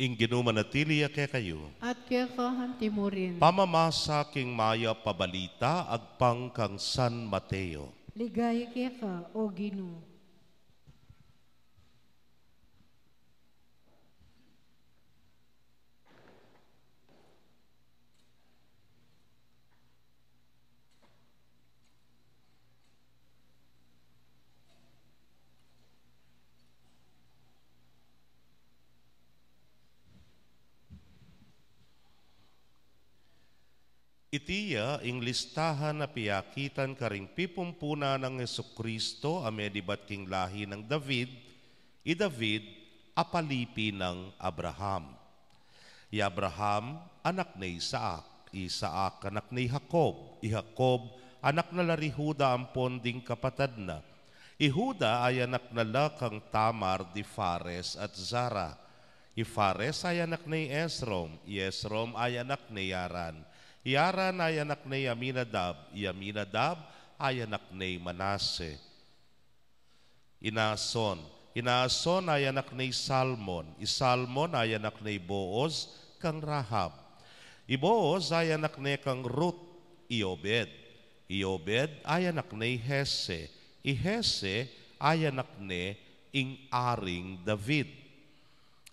Ing Ginu manatili ya kekayu. At keka anti mu rin. Pamamasa king mayap a balita agpang kang San Mateo. Ligaya keka, o Ginu. Iti ya ing listahan a piakitan karing pipumpunan nang Jesucristo a medibat king lahi nang David, i David a palipi nang Abraham. I Abraham, anak ne i Isaac, i Isaac, anak ne i Jacob, i Jacob, anak na la ri Juda ampon ding kapatad na. I Juda ay anak na la kang Tamar di Fares at Zara. I Fares ay anak ne i Esrom, i Esrom ay anak ne i Aran. I Aran ay anak ne i Aminadab, i Aminadab ay anak ne i Manase. I Naason, i Naason ay anak ne i Salmon, i Salmon ay anak ne i Boaz kang Rahab. I Boaz ay anak ne kang Ruth, i Obed. I Obed ay anak ne i Jesse, i Jesse ay anak ne ing Aring David.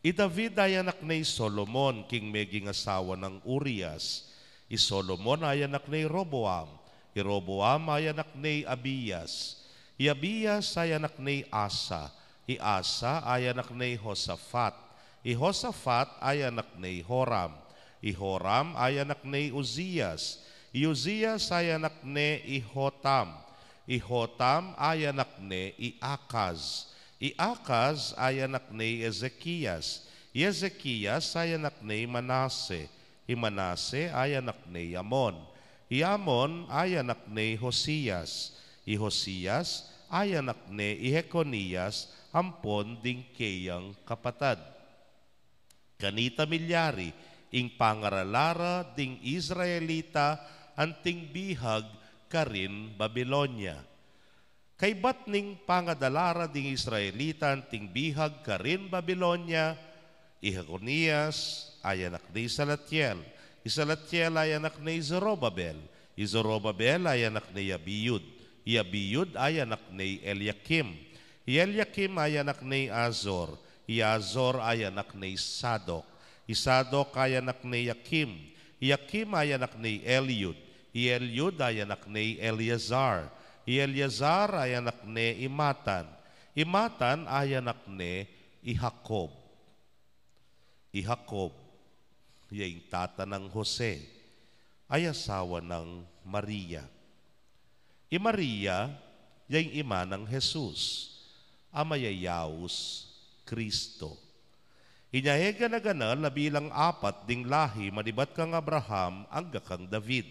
I David ay anak ne i Solomon, king meging asawa nang Urias. I Solomon ay anak ne i Roboam. I Roboam ay anak ne i Abias. I Abias ay anak ne i Asa. I Asa ay anak ne i Josafat. I Josafat ay anak ne i Joram. I Joram ay anak ne i Uzias. I Uzias ay anak ne i Jotam. I Jotam ay anak ne i Akaz. I Akaz ay anak ne i Ezekias. I Ezekias ay anak ne i Manase. I Manase ay anak ne i Amon. I Amon ay anak ne i Josias. I Josias ay anak ne i Jeconias ampon ding keyang kapatad. Kanita milyari ing pangaralara ding Israelita anting bihag karin Babilonia. Kaybat ning pangadalara ding Israelita anting bihag karin Babilonia, i Jeconias ay anak ne i Salatiel, i Salatiel ay anak ne i Zorobabel, i Zorobabel ay anak ne i Abiud, i Abiud ay anak ne i Eliakim, i Eliakim ay anak ne i Azor, i Azor ay anak ne i Sadok, i Sadok ay anak ne i Akim, i Akim ay anak ne i Eliud, i Eliud ay anak ne i Eleazar, i Eleazar ay anak ne i Matan, i Matan ay anak ne i Jacob. I Jacob, ya ing tata nang Jose, ay asawa nang Maria. I Maria, ya ing ima nang Jesus, a mayayaus Kristo. Inya e gana-gana labi lang apat ding lahi manibat kang Abraham angga kang David.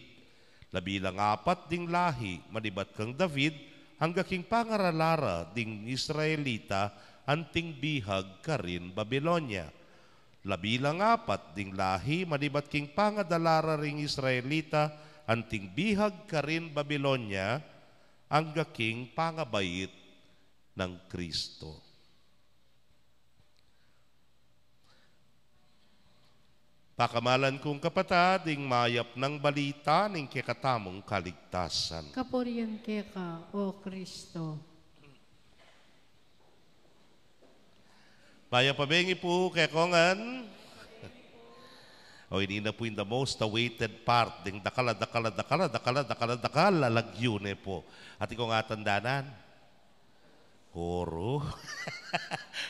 Labi lang apat ding lahi manibat kang David angga king pangaralara ding Israelita anting bihag karin Babilonia. Labi lang apat ding lahi manibat king pangadalara ring Israelita anting bihag karin Babilonia angga king pangabait nang Kristo. Pakamalan kung kapatad, ing mayap nang balita ning kekatamung kaligtasan. Kapurian keka, O Kristo. Mayap a bengi pu kekongan. O, ini na pu ing the most awaited part, ding dakal a dakal a dakal a dakal a dakal a dakal a lagyu ne pu. Atin kong atandanan. Oru.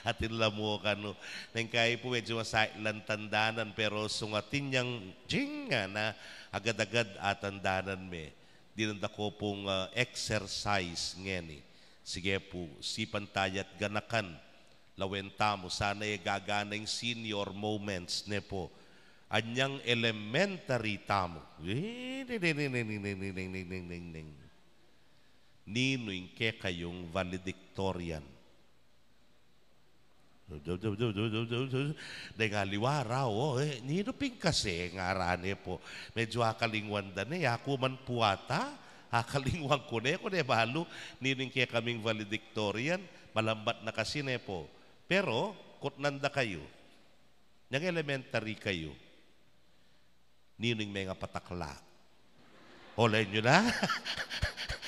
Atin la mu kanu. Neng kayi pu medyu masait lang tandanan, pero sung atin yang jing ngana, agad-agad atandanan me. Dinan da ko pung, ah, exercise ngeni. Sige pu, sipan tayat ganakan. Lawen tamu, sana e gagana ing senior moments ne pu. Anyang elementary tamu. Ninu ing kekayung valedictorian? Deng aliwa ra, o, e, ninu pin kasi ngaran ne pu? Medyu akalingwan da ne, aku man pu ata, akalingwan ku ne, ku ne balu, ninu ing kekaming valedictorian, malambat na kasi ne pu. Pero, kutnan da kayu. Nyang elementary kayu, ninu ing mengapatakla? Ole yu na?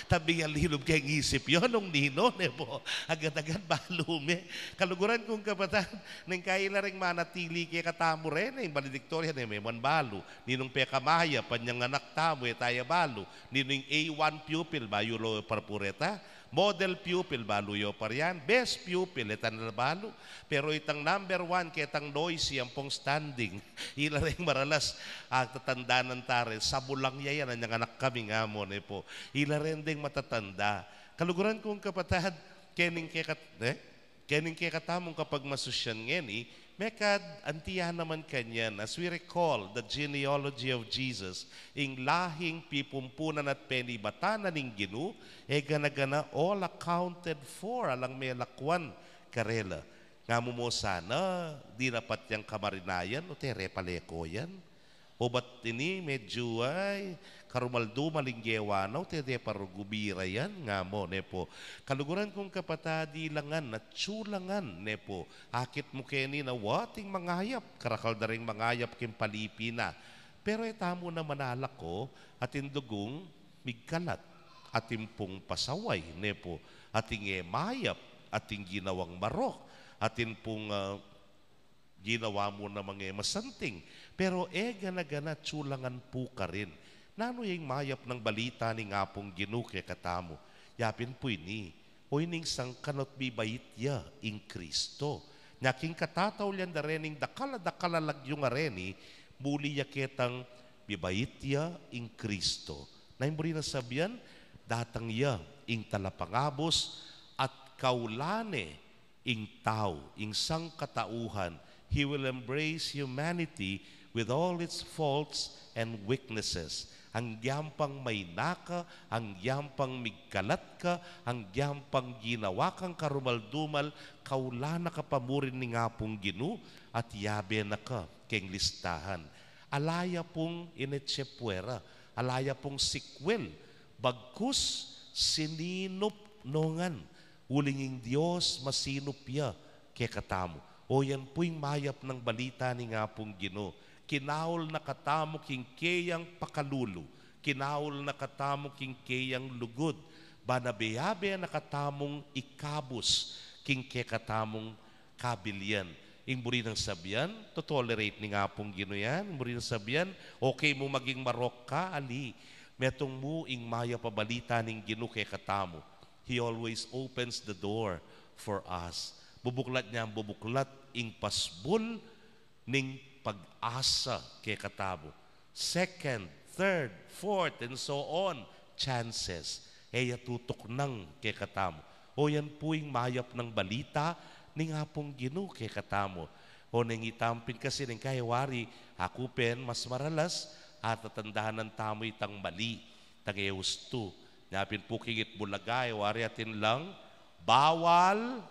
Tabi ya lilub keng isip yu nung ninu, ne pu. Agad-agad balu me. Kaluguran kung kapatad, neng kaila reng manatili kekatamu reni, ing valedictorian, e me man balu. Ninung pekamayap ing anak tamu, e ta ya balu. Ninu ing A one pupil, bayu la parpureta. Model pupil, balu yu pa rian. Best pupil, e ta na la balu. Pero itang number one, ketang noisy, ampong standing. Ila reng maralas, a, tatandanan ta ren, sabulang ya yan, anyang anak kami nga mu, ne pu. Ila ren deng matatanda. Kaluguran kung kapatad, kening kekat-, eh? Kening kekatamung kapagmasusyan ngeni, mekad anti ya naman kanyan, as we recall the genealogy of Jesus, ing lahing pipumpunan at penibatan na ning Ginu, e gana-gana all accounted for, alang melakwan karela. Nga mu mu sana, dinapat yang kamarinayan, o tere paleko yan. O bat ini, medyu ay, karumal-dumal ing gewa na, o te de pa rugu bira yan, nga mu, ne pu. Kaluguran kung kapatad, ilangan, atyu la ngan, ne pu. Akit mu keni na wating mangayap, karakal da ring mangayap king palipi na. Pero e tamu na manalako, atin dugung migkalat, atin pung pasaway, ne pu, atin e mayap, atin ginawang marok, atin pung, ah, ginawa mu namang e masanting. Pero e gana-gana atyu la ngan pu karin. Nanu ya ing mayap nang balita ning Apung Ginu kekatamu? Ya pin pu ini, o ining sangkan ot mibait ya ing Kristo. Nya king katataulian da rening dakal a dakal a lagyu a reni, muli ya ketang mibait ya ing Kristo. Na ing buri nang sabian, datang ya ing Talapangabus at kaulan ne ing tau, ing sangkatauhan. He will embrace humanity with all its faults and weaknesses. Anggiyang pang maina ka, anggiyang pang migkalat ka, anggiyang pang ginawa kang karumal-dumal, kaulan na ka pa murin ning Apung Ginu, at yabe na ka keng listahan. Ala ya pung inetse puera, ala ya pung sikwel, bagkus sininup no ngan, uling ing Dios masinup ya kekatamu. O yan pu ing mayap nang balita ning Apung Ginu. Kinaul na katamu king keyang pakalulu, kinaul na katamu king keyang lugud, banabe-abe na katamung ikabus king kekatamung kabilian. Ing buri nang sabian, to-tolerate ning Apung Ginu yan. Ing buri nang sabian, okay mu maging marok ka, ali. Metung mu ing mayap a balita ning Ginu kekatamu. He always opens the door for us. Bubuklat niyang bubuklat ing pasbul ning pag-asa kekatamu. Second, third, fourth, and so on, chances. E ya tutuknang kekatamu. O yan pu ing mayap nang balita ning Apung Ginu kekatamu. O neng itamu pin kasi neng kayawari, aku pin mas maralas, atatandanan tamu itang mali, itang e ustu. Nya pin pu king Itbulaga, e wari atin lang, bawal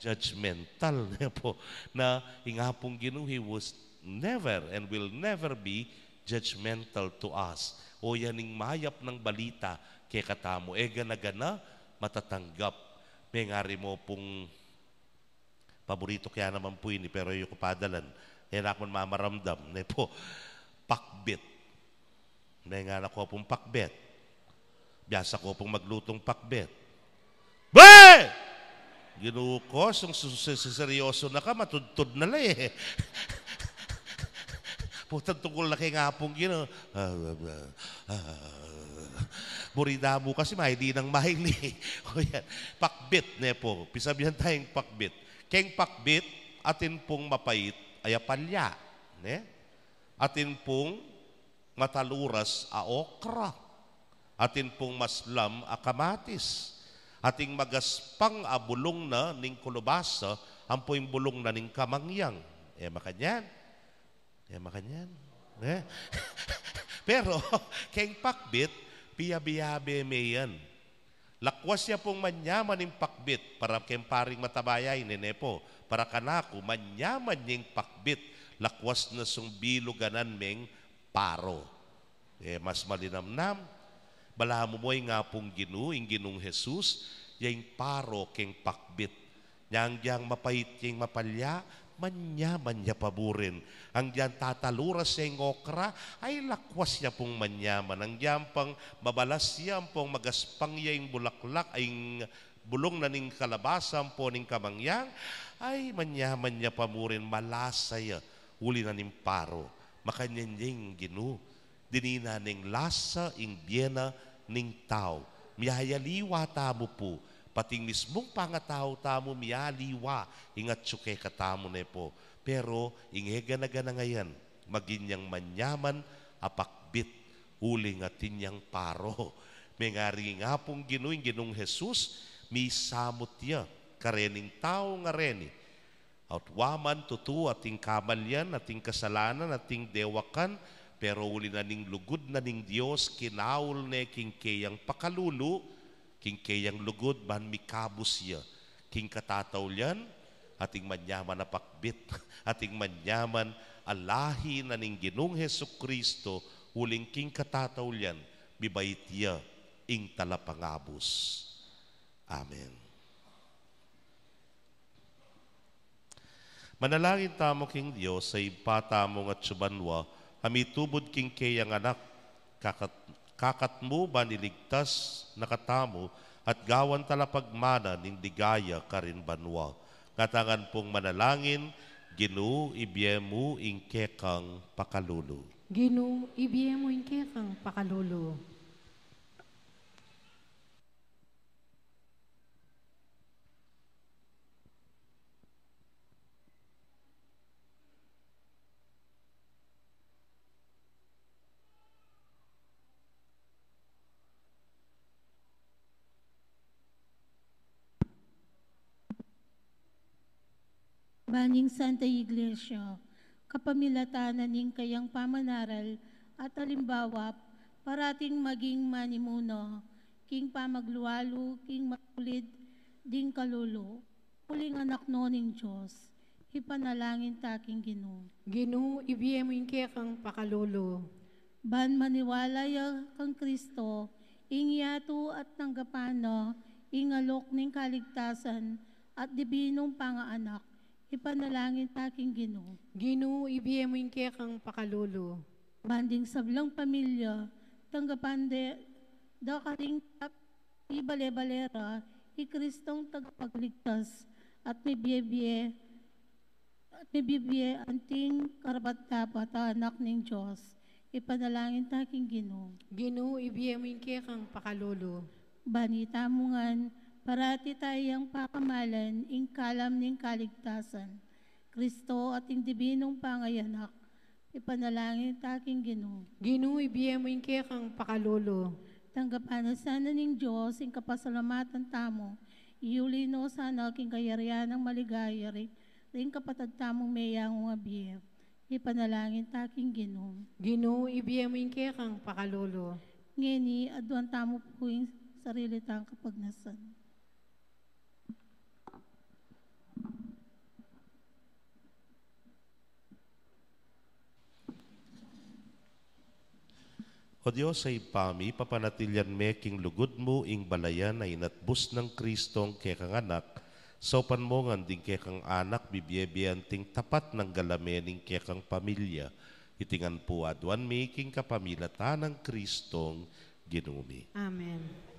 judgmental, ne pu. Na ing Apung Ginu, he was never and will never be judgmental to us. O yan ing mayap nang balita kekatamu. E gana-gana matatanggap. Mengari mu pung, paborito ke naman pu ini, pero e yu ku padalan. E na ku man mamaramdam, ne pu. Pakbit. Mengana ku pung pakbit. Biasa ku pung maglutung pakbit. Be! Ginu ku, sung su-, su-, su-, seryoso na ka, matudtud na la e. Putang tungkul na keng Apung Ginu. Buri da mu kasi maili nang maili. O yan. Pakbit, ne pu. Pisabian tayung pakbit. Keng pakbit, atin pung mapait a yapalya, ne? Atin pung mataluras a okra. Atin pung maslam a kamatis. Atin magaspang a bulung na ning kulubasa, ampo ing bulung na ning kamangyang. E makanyan. E makanyan. E? Pero, keng pakbit, piyabe-yabe me yan. Lakwas ya pung manyaman ing pakbit, para keng paring mataba ya ini, ne pu, para kanaku, manyaman ya ing pakbit, lakwas na sung biluganan meng paro. E, mas malinamnam. Balamu mo ing Apung Ginu, ing Ginung Jesus, ya ing paro keng pakbit. Nyang, nyang mapait ya ing mapalya, Manyaman ya pa burin. Anggyang tataluras ya ing okra, ay lakwas ya pung manyaman. Anggyang pang mabalas ya, ampong magaspang ya ing bulaklak, ay ing bulung na ning kalabasa, ampong ning kamangyang, ay manyaman ya pa burin, malasa ya, uli na ning paro. Makanyan ya ing Ginu. Dininan neng lasa ing bie na ning tau. Miyayaliwa tamu pu, pati ing mismung pangatau tamu miyaliwa ing atyu kekatamu ne pu. Pero ing e gana-gana ngayan, maging yang manyaman a pakbit, uling atin yang paro. Mengaring Apung Ginu, ing Ginung Jesus, misamut ya karening tau ngareni. At wa man tutu ating kamalian, ating kasalanan, ating dewakan, pero uli na ning lugud na ning Dios, kinaul ne king keyang pakalulu, king keyang lugud ban mikabus ya king katataulian, ating manyaman a pakbit, ating manyaman a lahi na ning Ginung Jesucristo, uling king katataulian, mibait ya ing talapangabus. Amen. Manalangin tamu king Dios, a Ibpa tamung atsu banua, a mitubud king keyang Anak, kakat-, kakat mu ban iligtas na katamu, at gawan talapagmana ning ligaya karin banua. Ngatangan pung manalangin, Ginu, ibie mu ing kekang pakalulu. Ginu, ibie mu ing kekang pakalulu. Ban ing Santa Iglesia, kapamilatan na ning kayang pamanaral at alimbawa, parating maging manimuna king pamaglualu king matulid ding kalulu, uling anak no ning Dios, ipanalangin ta king Ginu. Ginu, ibie mu ing kekang pakalulu. Ban maniwala ya kang Kristo, ing yatu at tanggapan na ing alok ning kaligtasan at dibinung pangaanak, ipanalangin ta king Ginu. Ginu, ibie mu ing kekang pakalulu. Ban ding sablang pamilya, tanggapan de, da karing tap-, ibale-bale ra, i Kristong tagapagligtas, at mibie-bie, at mibie-bie anting karapat-dapat a anak ning Dios, ipanalangin ta king Ginu. Ginu, ibie mu ing kekang pakalulu. Ban itamu ngan, parati tayang pakamalan ing kalam ning kaligtasan, Kristo at ing dibinung pangayanak, ipanalangin ta king Ginu. Ginu, ibie mu ing kekang pakalulu. Tanggapan na sana ning Dios ing kapasalamatan tamu, iuli no sana king kayarian nang maligaya ri-, ring kapatad tamung meyangu a bie, ipanalangin ta king Ginu. Ginu, ibie mu ing kekang pakalulu. Ngeni, aduan tamu pu ing sarili tang kapagnasan. O Dios a Ibpa mi, papanatilian me king lugud mu ing balayan a inatbus nang Kristong kekang Anak, saupan mu ngan ding kekang anak bibie-bie anting tapat nang galame ning kekang pamilya. Iti ngan pu aduan mi king kapamilatan nang Kristong Ginu mi. Amen.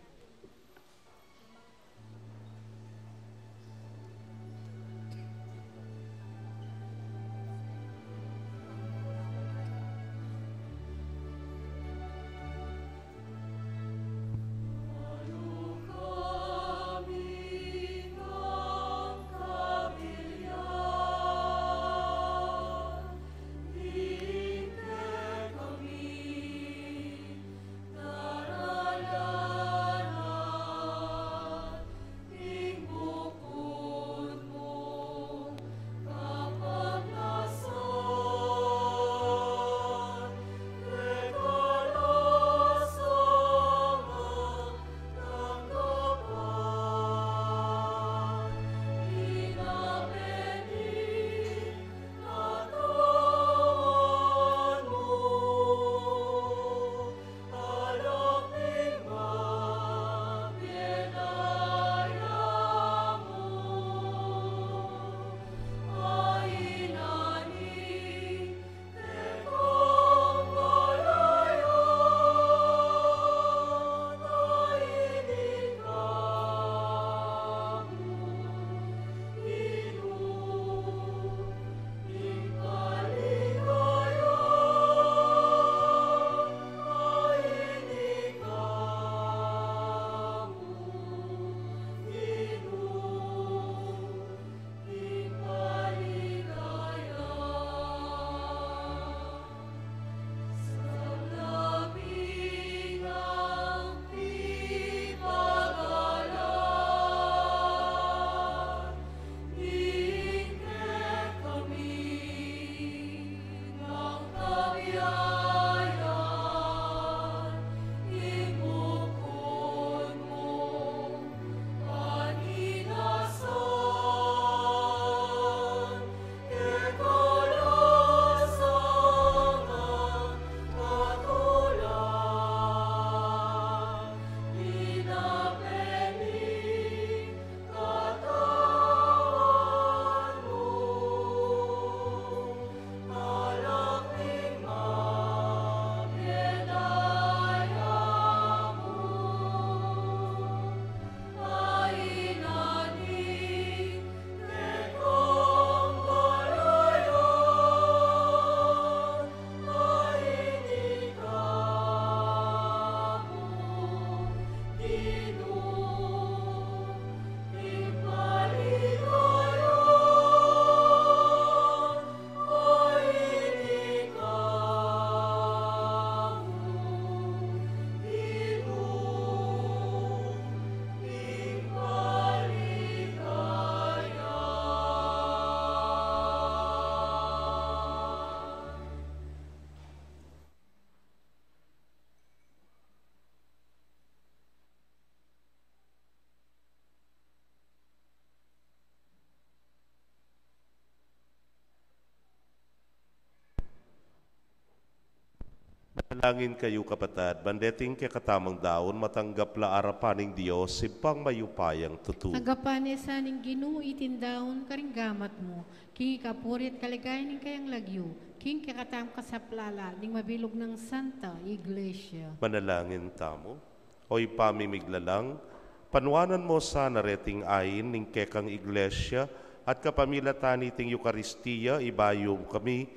Langin kayu, kapatad, ban deting kekatamung daun matanggap la arapan ning Dios, Ibpang mayupayang tutu. Tanggapan na sa ning Ginu iting daun karing gamat mu, king ikapuri at kaligayan ning kayang lagyu, king kekatamung kasaplalan ning mabilug nang Santa Iglesia. Manalangin tamu. O Ibpa mi miglalang, panuanan mu sana reting ain ning kekang Iglesia, at kapamilatan niting Eukaristia, ibayu kami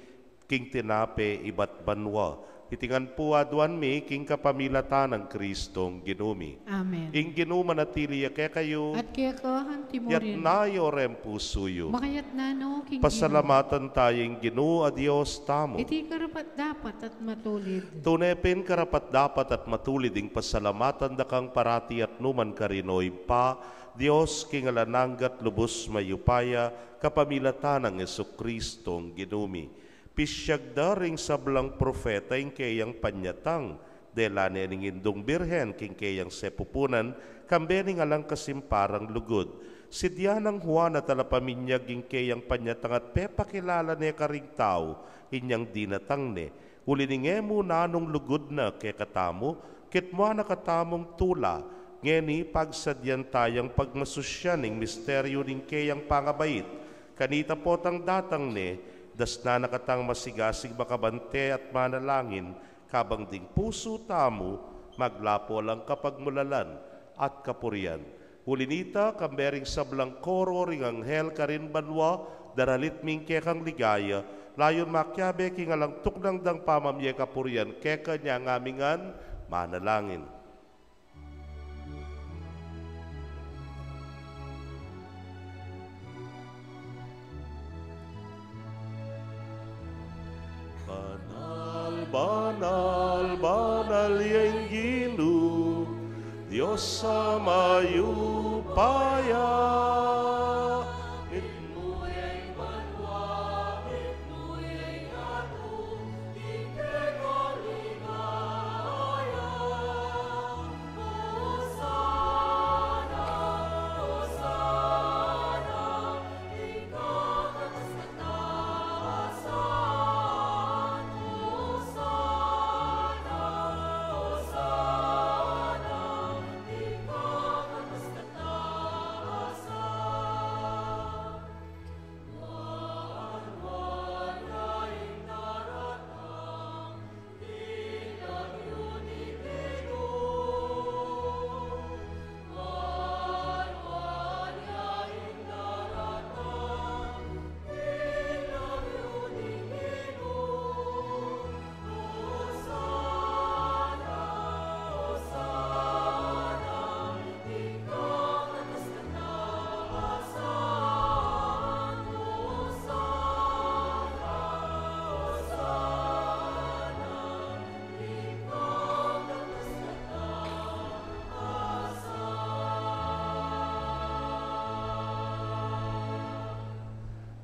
king tinape ibat banua. Iti ngan pu aduan mi king kapamilatan nang Kristong Ginu mi. Amen. Ing Ginu manatili ya kekayu. At keka mu rin. Yatna yu reng pusu yu. Makayatna no king Ginu. Pasalamatan taya ing Ginu a Dios tamu. Iti karapat-dapat at matulid. Tune pin karapat-dapat at matulid ing pasalamatan da kang parati at nukarin man, karin, o Ibpa, Dios king alang angga at lubus mayupaya, kapamilatan nang Jesucristong Ginu mi. Pisyag da ring sablang propeta ing keyang panyatang, dela ne ning Indung Birhen king keyang sepupunan, kambe ning alang kasimparang lugud. Sidya nang Juan a talapaminyag ing keyang panyatang at pepakilala ne karing tau inyang dinatang ne. Uli ning e mu nanung lugud na kekatamu, kitmuan na katamung tula, ngeni pagsadyan tayang pagmasusyan ing misteryu ning keyang pangabait. Kanita potang datang ne, dasnan na katang masigasig makabante at manalangin, kabang ding pusu tamu maglapo lang kapagmulalan at kapurian. Uli nita, kambe ring sablang koro ring anghel karin banua, daralit mi ing kekang ligaya, layun makiabe king alang tuknang dang pamamie kapurian keka, inya ngamingan manalangin. Banal, banal, banal ya ing Ginu, Dios a mayupaya.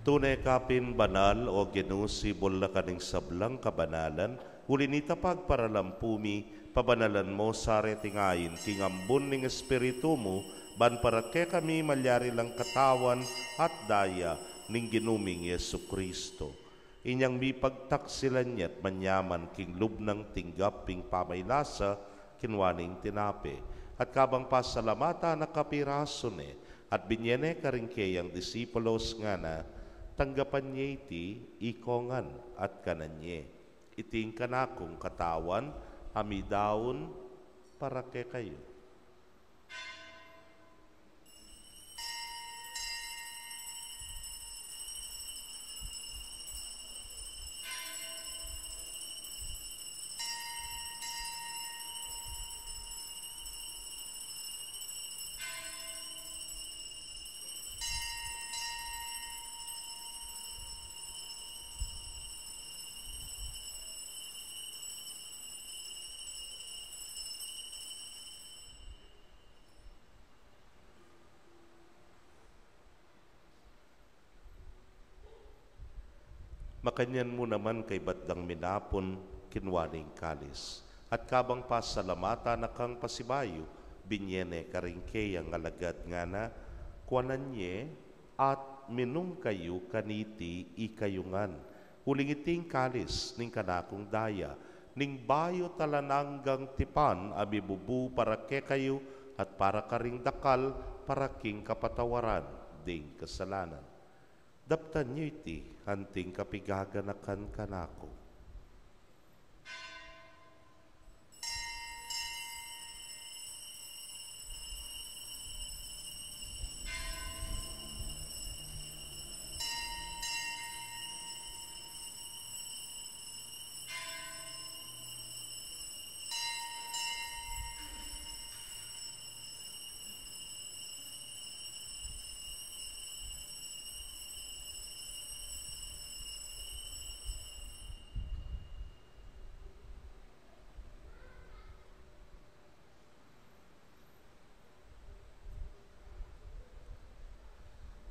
Tune ka pin banal, o Ginu, sibul na ka ning sablang kabanalan, uli nita pagparalampu mi, pabanalan mu sa reting ain king ambun ning Espiritu mu, ban para kekami malyari lang katawan at daya ning Ginu ming Jesucristo. Inyang mipagtaksilan ya't manyaman king lub nang tinggap ing pamailasa, kinua ne ing tinape, at kabang pasalamatan na, kapirasu ne, at binye ne karing keyang disipulos, ngana: Tanggapan ye iti ikongan at kanan ye. Iti ing kanakung katawan, a midaun para kekayu. Makanyan mu naman kaybat dang minapun, kinua ne ing kalis, at kabang pasalamatan na kang pasibayu, binye ne karing keyang alagad, ngana: Kuanan ye at minum kayu kaniti ikayu ngan, uling iti ing kalis ning kanakung daya, ning bayu't alang anggang tipan a mibubu para kekayu at para karing dakal para king kapatawaran ding kasalanan. Daptan yu iti anting kapigaganakan kanaku.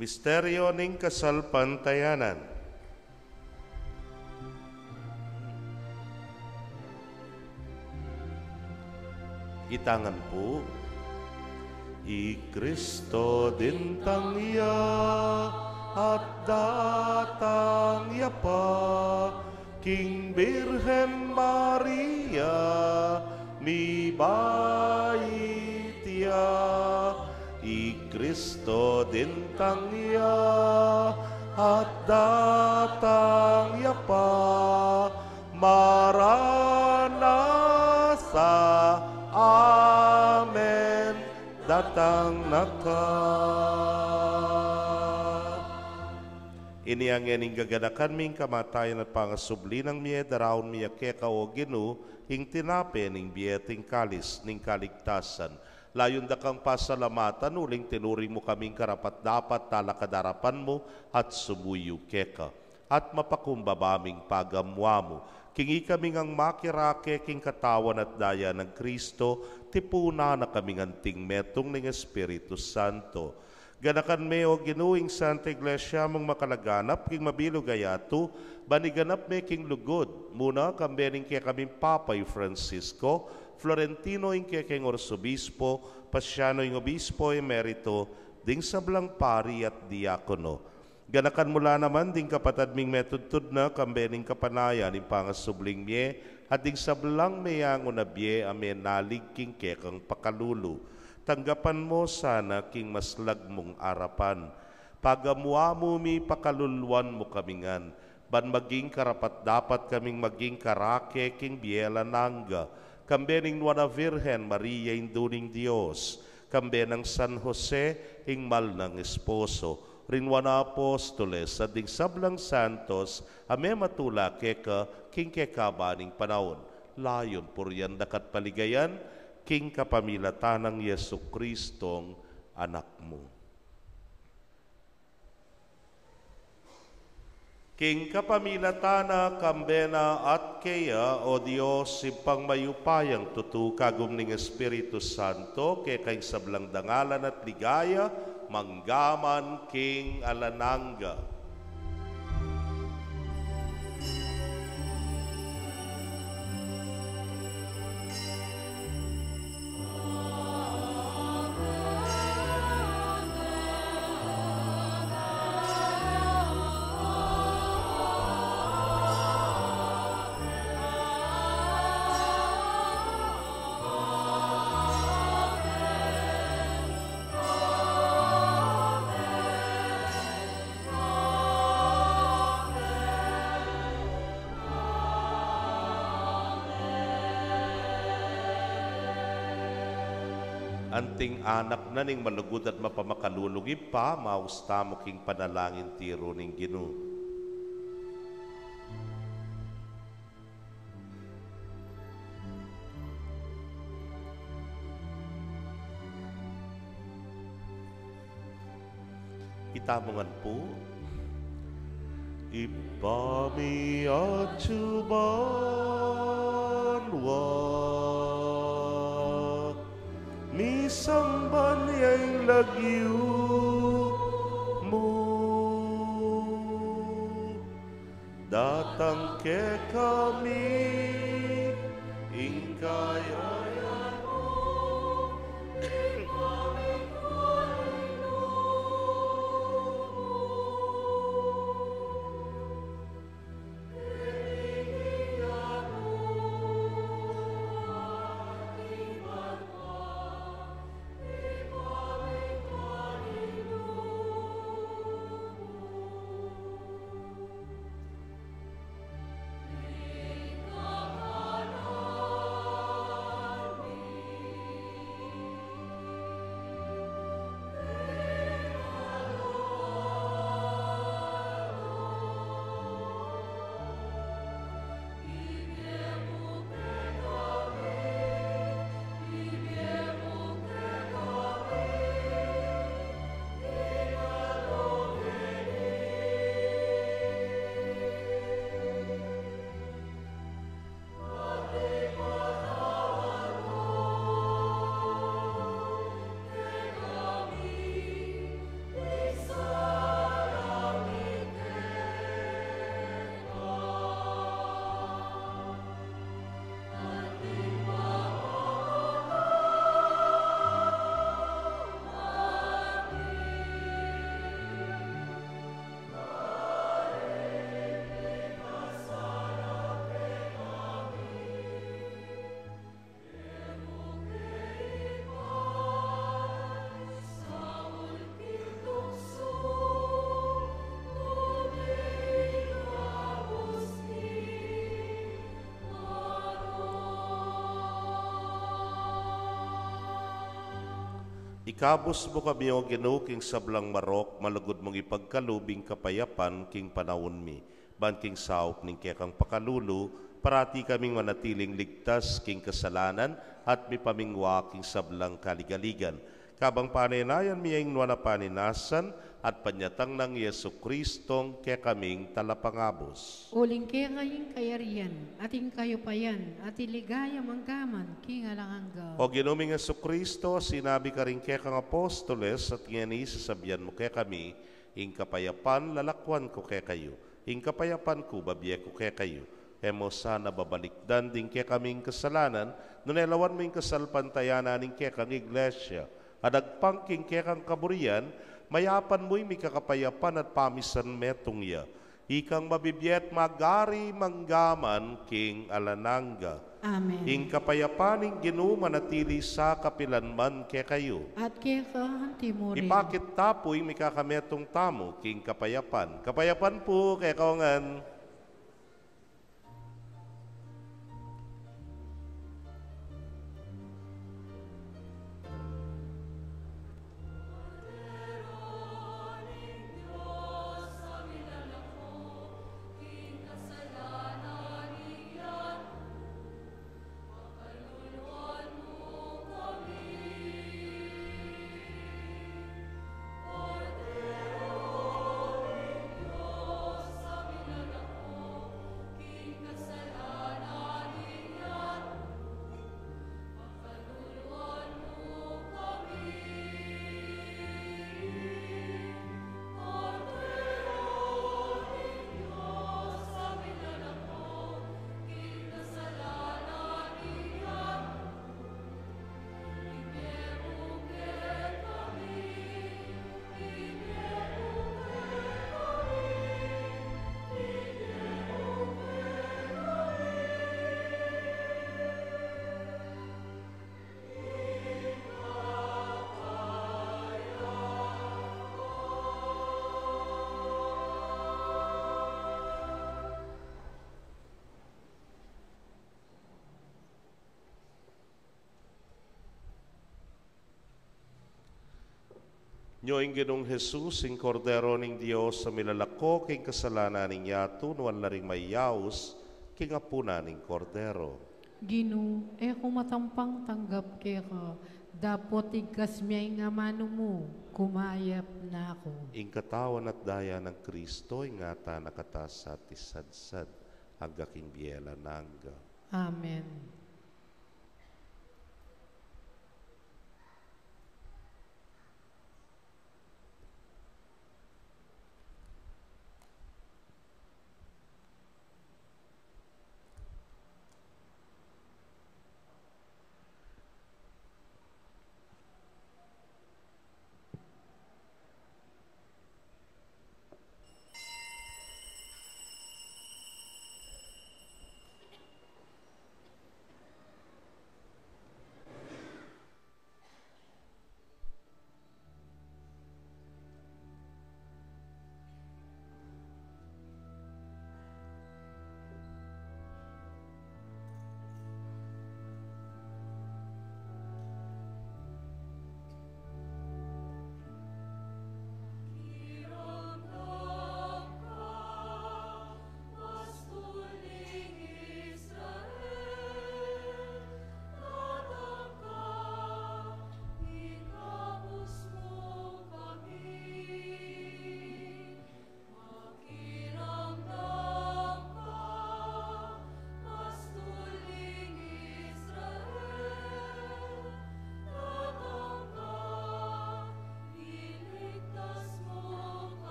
Misteryo ning kasalpantayanan. Itangan pu. I Kristo dintang ya at datang ya pa king Birhen Maria, mibait ya. I Kristo dintang ya at datang ya pa. Maranatha. Amen. Datang na ka. Ini ngeni ing gaganakan mi, ing kamatayan at pangasubli nang mie, daraun mi ya keka, o Ginu, ing tinape ning bie at ing kalis ning kaligtasan. Layun da kang pasalamatan uling tinuring mu kaming karapat-dapat talakad king arapan mu at sumuyu keka. At mapakumbaba ming pagamuan mu, king ikami ngang makirake king katawan at daya nang Kristo, tipunan na kaming anting metung ning Espiritu Santo. Ganakan me, o Ginu, ing Santa Iglesia mung makalaganap king mabilug a yatu, ban iganap me king lugud mu na, kambe ning kekaming Papa i Francisco, Florentino ing kekeng Arsobispo, Paciano ing Obispo Emerito, ding sablang pari at diakono. Ganakan mu la naman ding kapatad ming metudtud na, kambe ning kapanayan ning pangasubling mie, at ding sablang meyangu na bie a menalig king kekang pakalulu. Tanggapan mu sana king maslag mung arapan. Pagamuan mu mi, pakaluluan mu kami ngan, ban maging karapat-dapat kaming maging karake king bie alang angga, kambe ning Nuan a Virgen Maria, Indu ning Dios, kambe nang San Jose, ing mal nang esposo, ring Nuan a Apostoles, at ding sablang santos a mematula keka king kekaban ning panaun. Layun purian da ka at paligayan, king kapamilatan nang Jesucristong Anak mu. King kapamilatan na, kambe na, at keya, o Dios, Ibpang mayupayang tutu, kagum ning Espiritu Santo, keka ing sablang dangalan at ligaya, mangga man king alang angga. Anting anak na ning malugud at mapamakalulung Ibpa, maus tamu king panalangin tiru ning Ginu. Itamu ngan pu. Ibpa mi atsu ka banua, misamban ya ing lagyu mu. Datang kekami ing kayayan mu. Ikabus mu kami, O Ginu, king sablang marok, malugud mung ipagkalub ing kapayapan king panaun mi. Ban king saup ning kekang pakalulu, parati kaming manatiling ligtas king kasalanan at mipamingwa king sablang kaligaligan. Kabang panenayan mi ing nuan a paninasan at panyatang nang Jesu Kristong kekaming Talapangabus. Uling keka ing kayarian, at ing kayupayan, at ing ligaya manggaman king alang angga. O Ginu ming Jesu Kristo, sinabi karing kekang apostoles, at ngeni sasabian mu kekami, ing kapayapan lalakwan ku kekayu, ing kapayapan ku babie ku kekayu. E mu sana babalikdan ding kekaming kasalanan, nune lawan mu ing kasalpantayanan ning kekang iglesia, a dagpang king kekang kaburian, mayapan mu ing mikakapayapan at pamisan metung ya. Ikang mabibie at magari manggaman king alang angga. Amen. Ing kapayapan ning Ginu manatili sa kapilan man kekayu. At keka anti mu rin. Ipakit ta pu ing mikakametung tamu king kapayapan. Kapayapan pu kekayu ngan. Nyo ing Ginung Jesus, ing Kordero ning Dios, a milalako king kasalanan ning yatu, nuan la ring mayaus king apunan ning Kordero. Ginu, e ku matampang tanggap keka, dapot igkas me ing amanu mu, kumayap na ku. Ing katawan at daya nang Kristo, ingatan na kata sa at isadsad, angga king bie alang angga. Amen.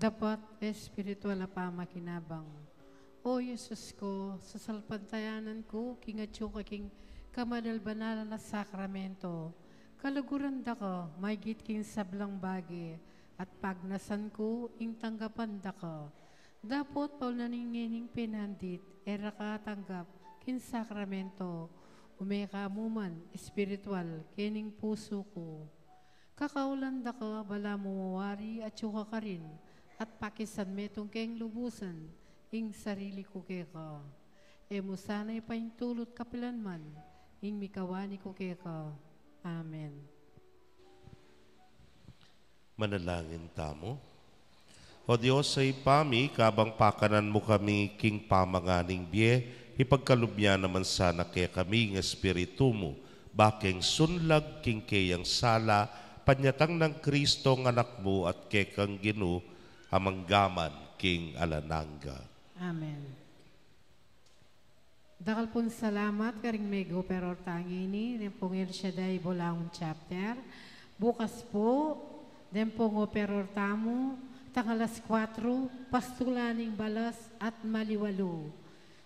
Tapat espiritual a pamakinabang. O Jesus ku, sasalpantayanan ku king atyu ka king kabanal-banalan a sakramento. Kaluguran da ka maigit king sablang bage, at pagnasan ku ing tanggapan da ka. Dapot pauli na ning ngening penandit, e ra ka tanggap king sakramento, ume ka mu man espiritual kening pusu ku. Kakaulan da ka balamu wari atyu ka karin, at pakisan metung keng lubusan ing sarili ku keka. E mu sana ipaintulut kapilan man ing mikawani ku keka. Amen. Manalangin tamu. O Dios a Ibpa mi, kabang pakanan mu kami king pamanganing bie, ipagkalub ya naman sana kekami ing Espiritu mu, ba keng sunlag king keyang sala, panyatang nang Kristong Anak mu at kekang Ginu, a mangga man king alang angga. Amen. Dakal pung salamat karing megoperor tang ini, den pung El Shaddai Bolaon Chapter. Bukas pu, den pung operor tamu, tang alas kuatro, pastulan ning balas at maliwalu.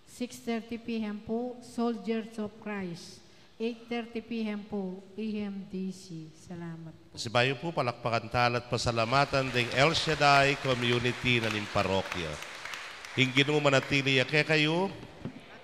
Six thirty P M pu, Soldiers of Christ. Eight thirty P M pu, E M D C. Salamat pu. Pasibayu pu, palakpakan tala at pasalamatan ding El Shaddai Community na ning parokya. Ing Ginu manatili ya kekayu.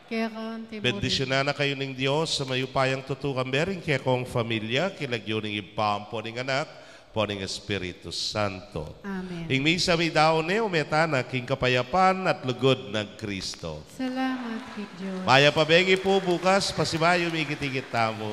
Keka mu rin. Bendisyunan na kayu ning Dios a mayupayang tutu, kambe ring kekong familia, king lagyu ning Ibpa, ampo ning Anak, ampo ning Espiritu Santo. Amen. Ing misa mi daun ne, ume tana king kapayapan at lugud nang Kristo. Salamat king Dios. Mayap a bengi pu, bukas pasibayu mikit-ikit tamu.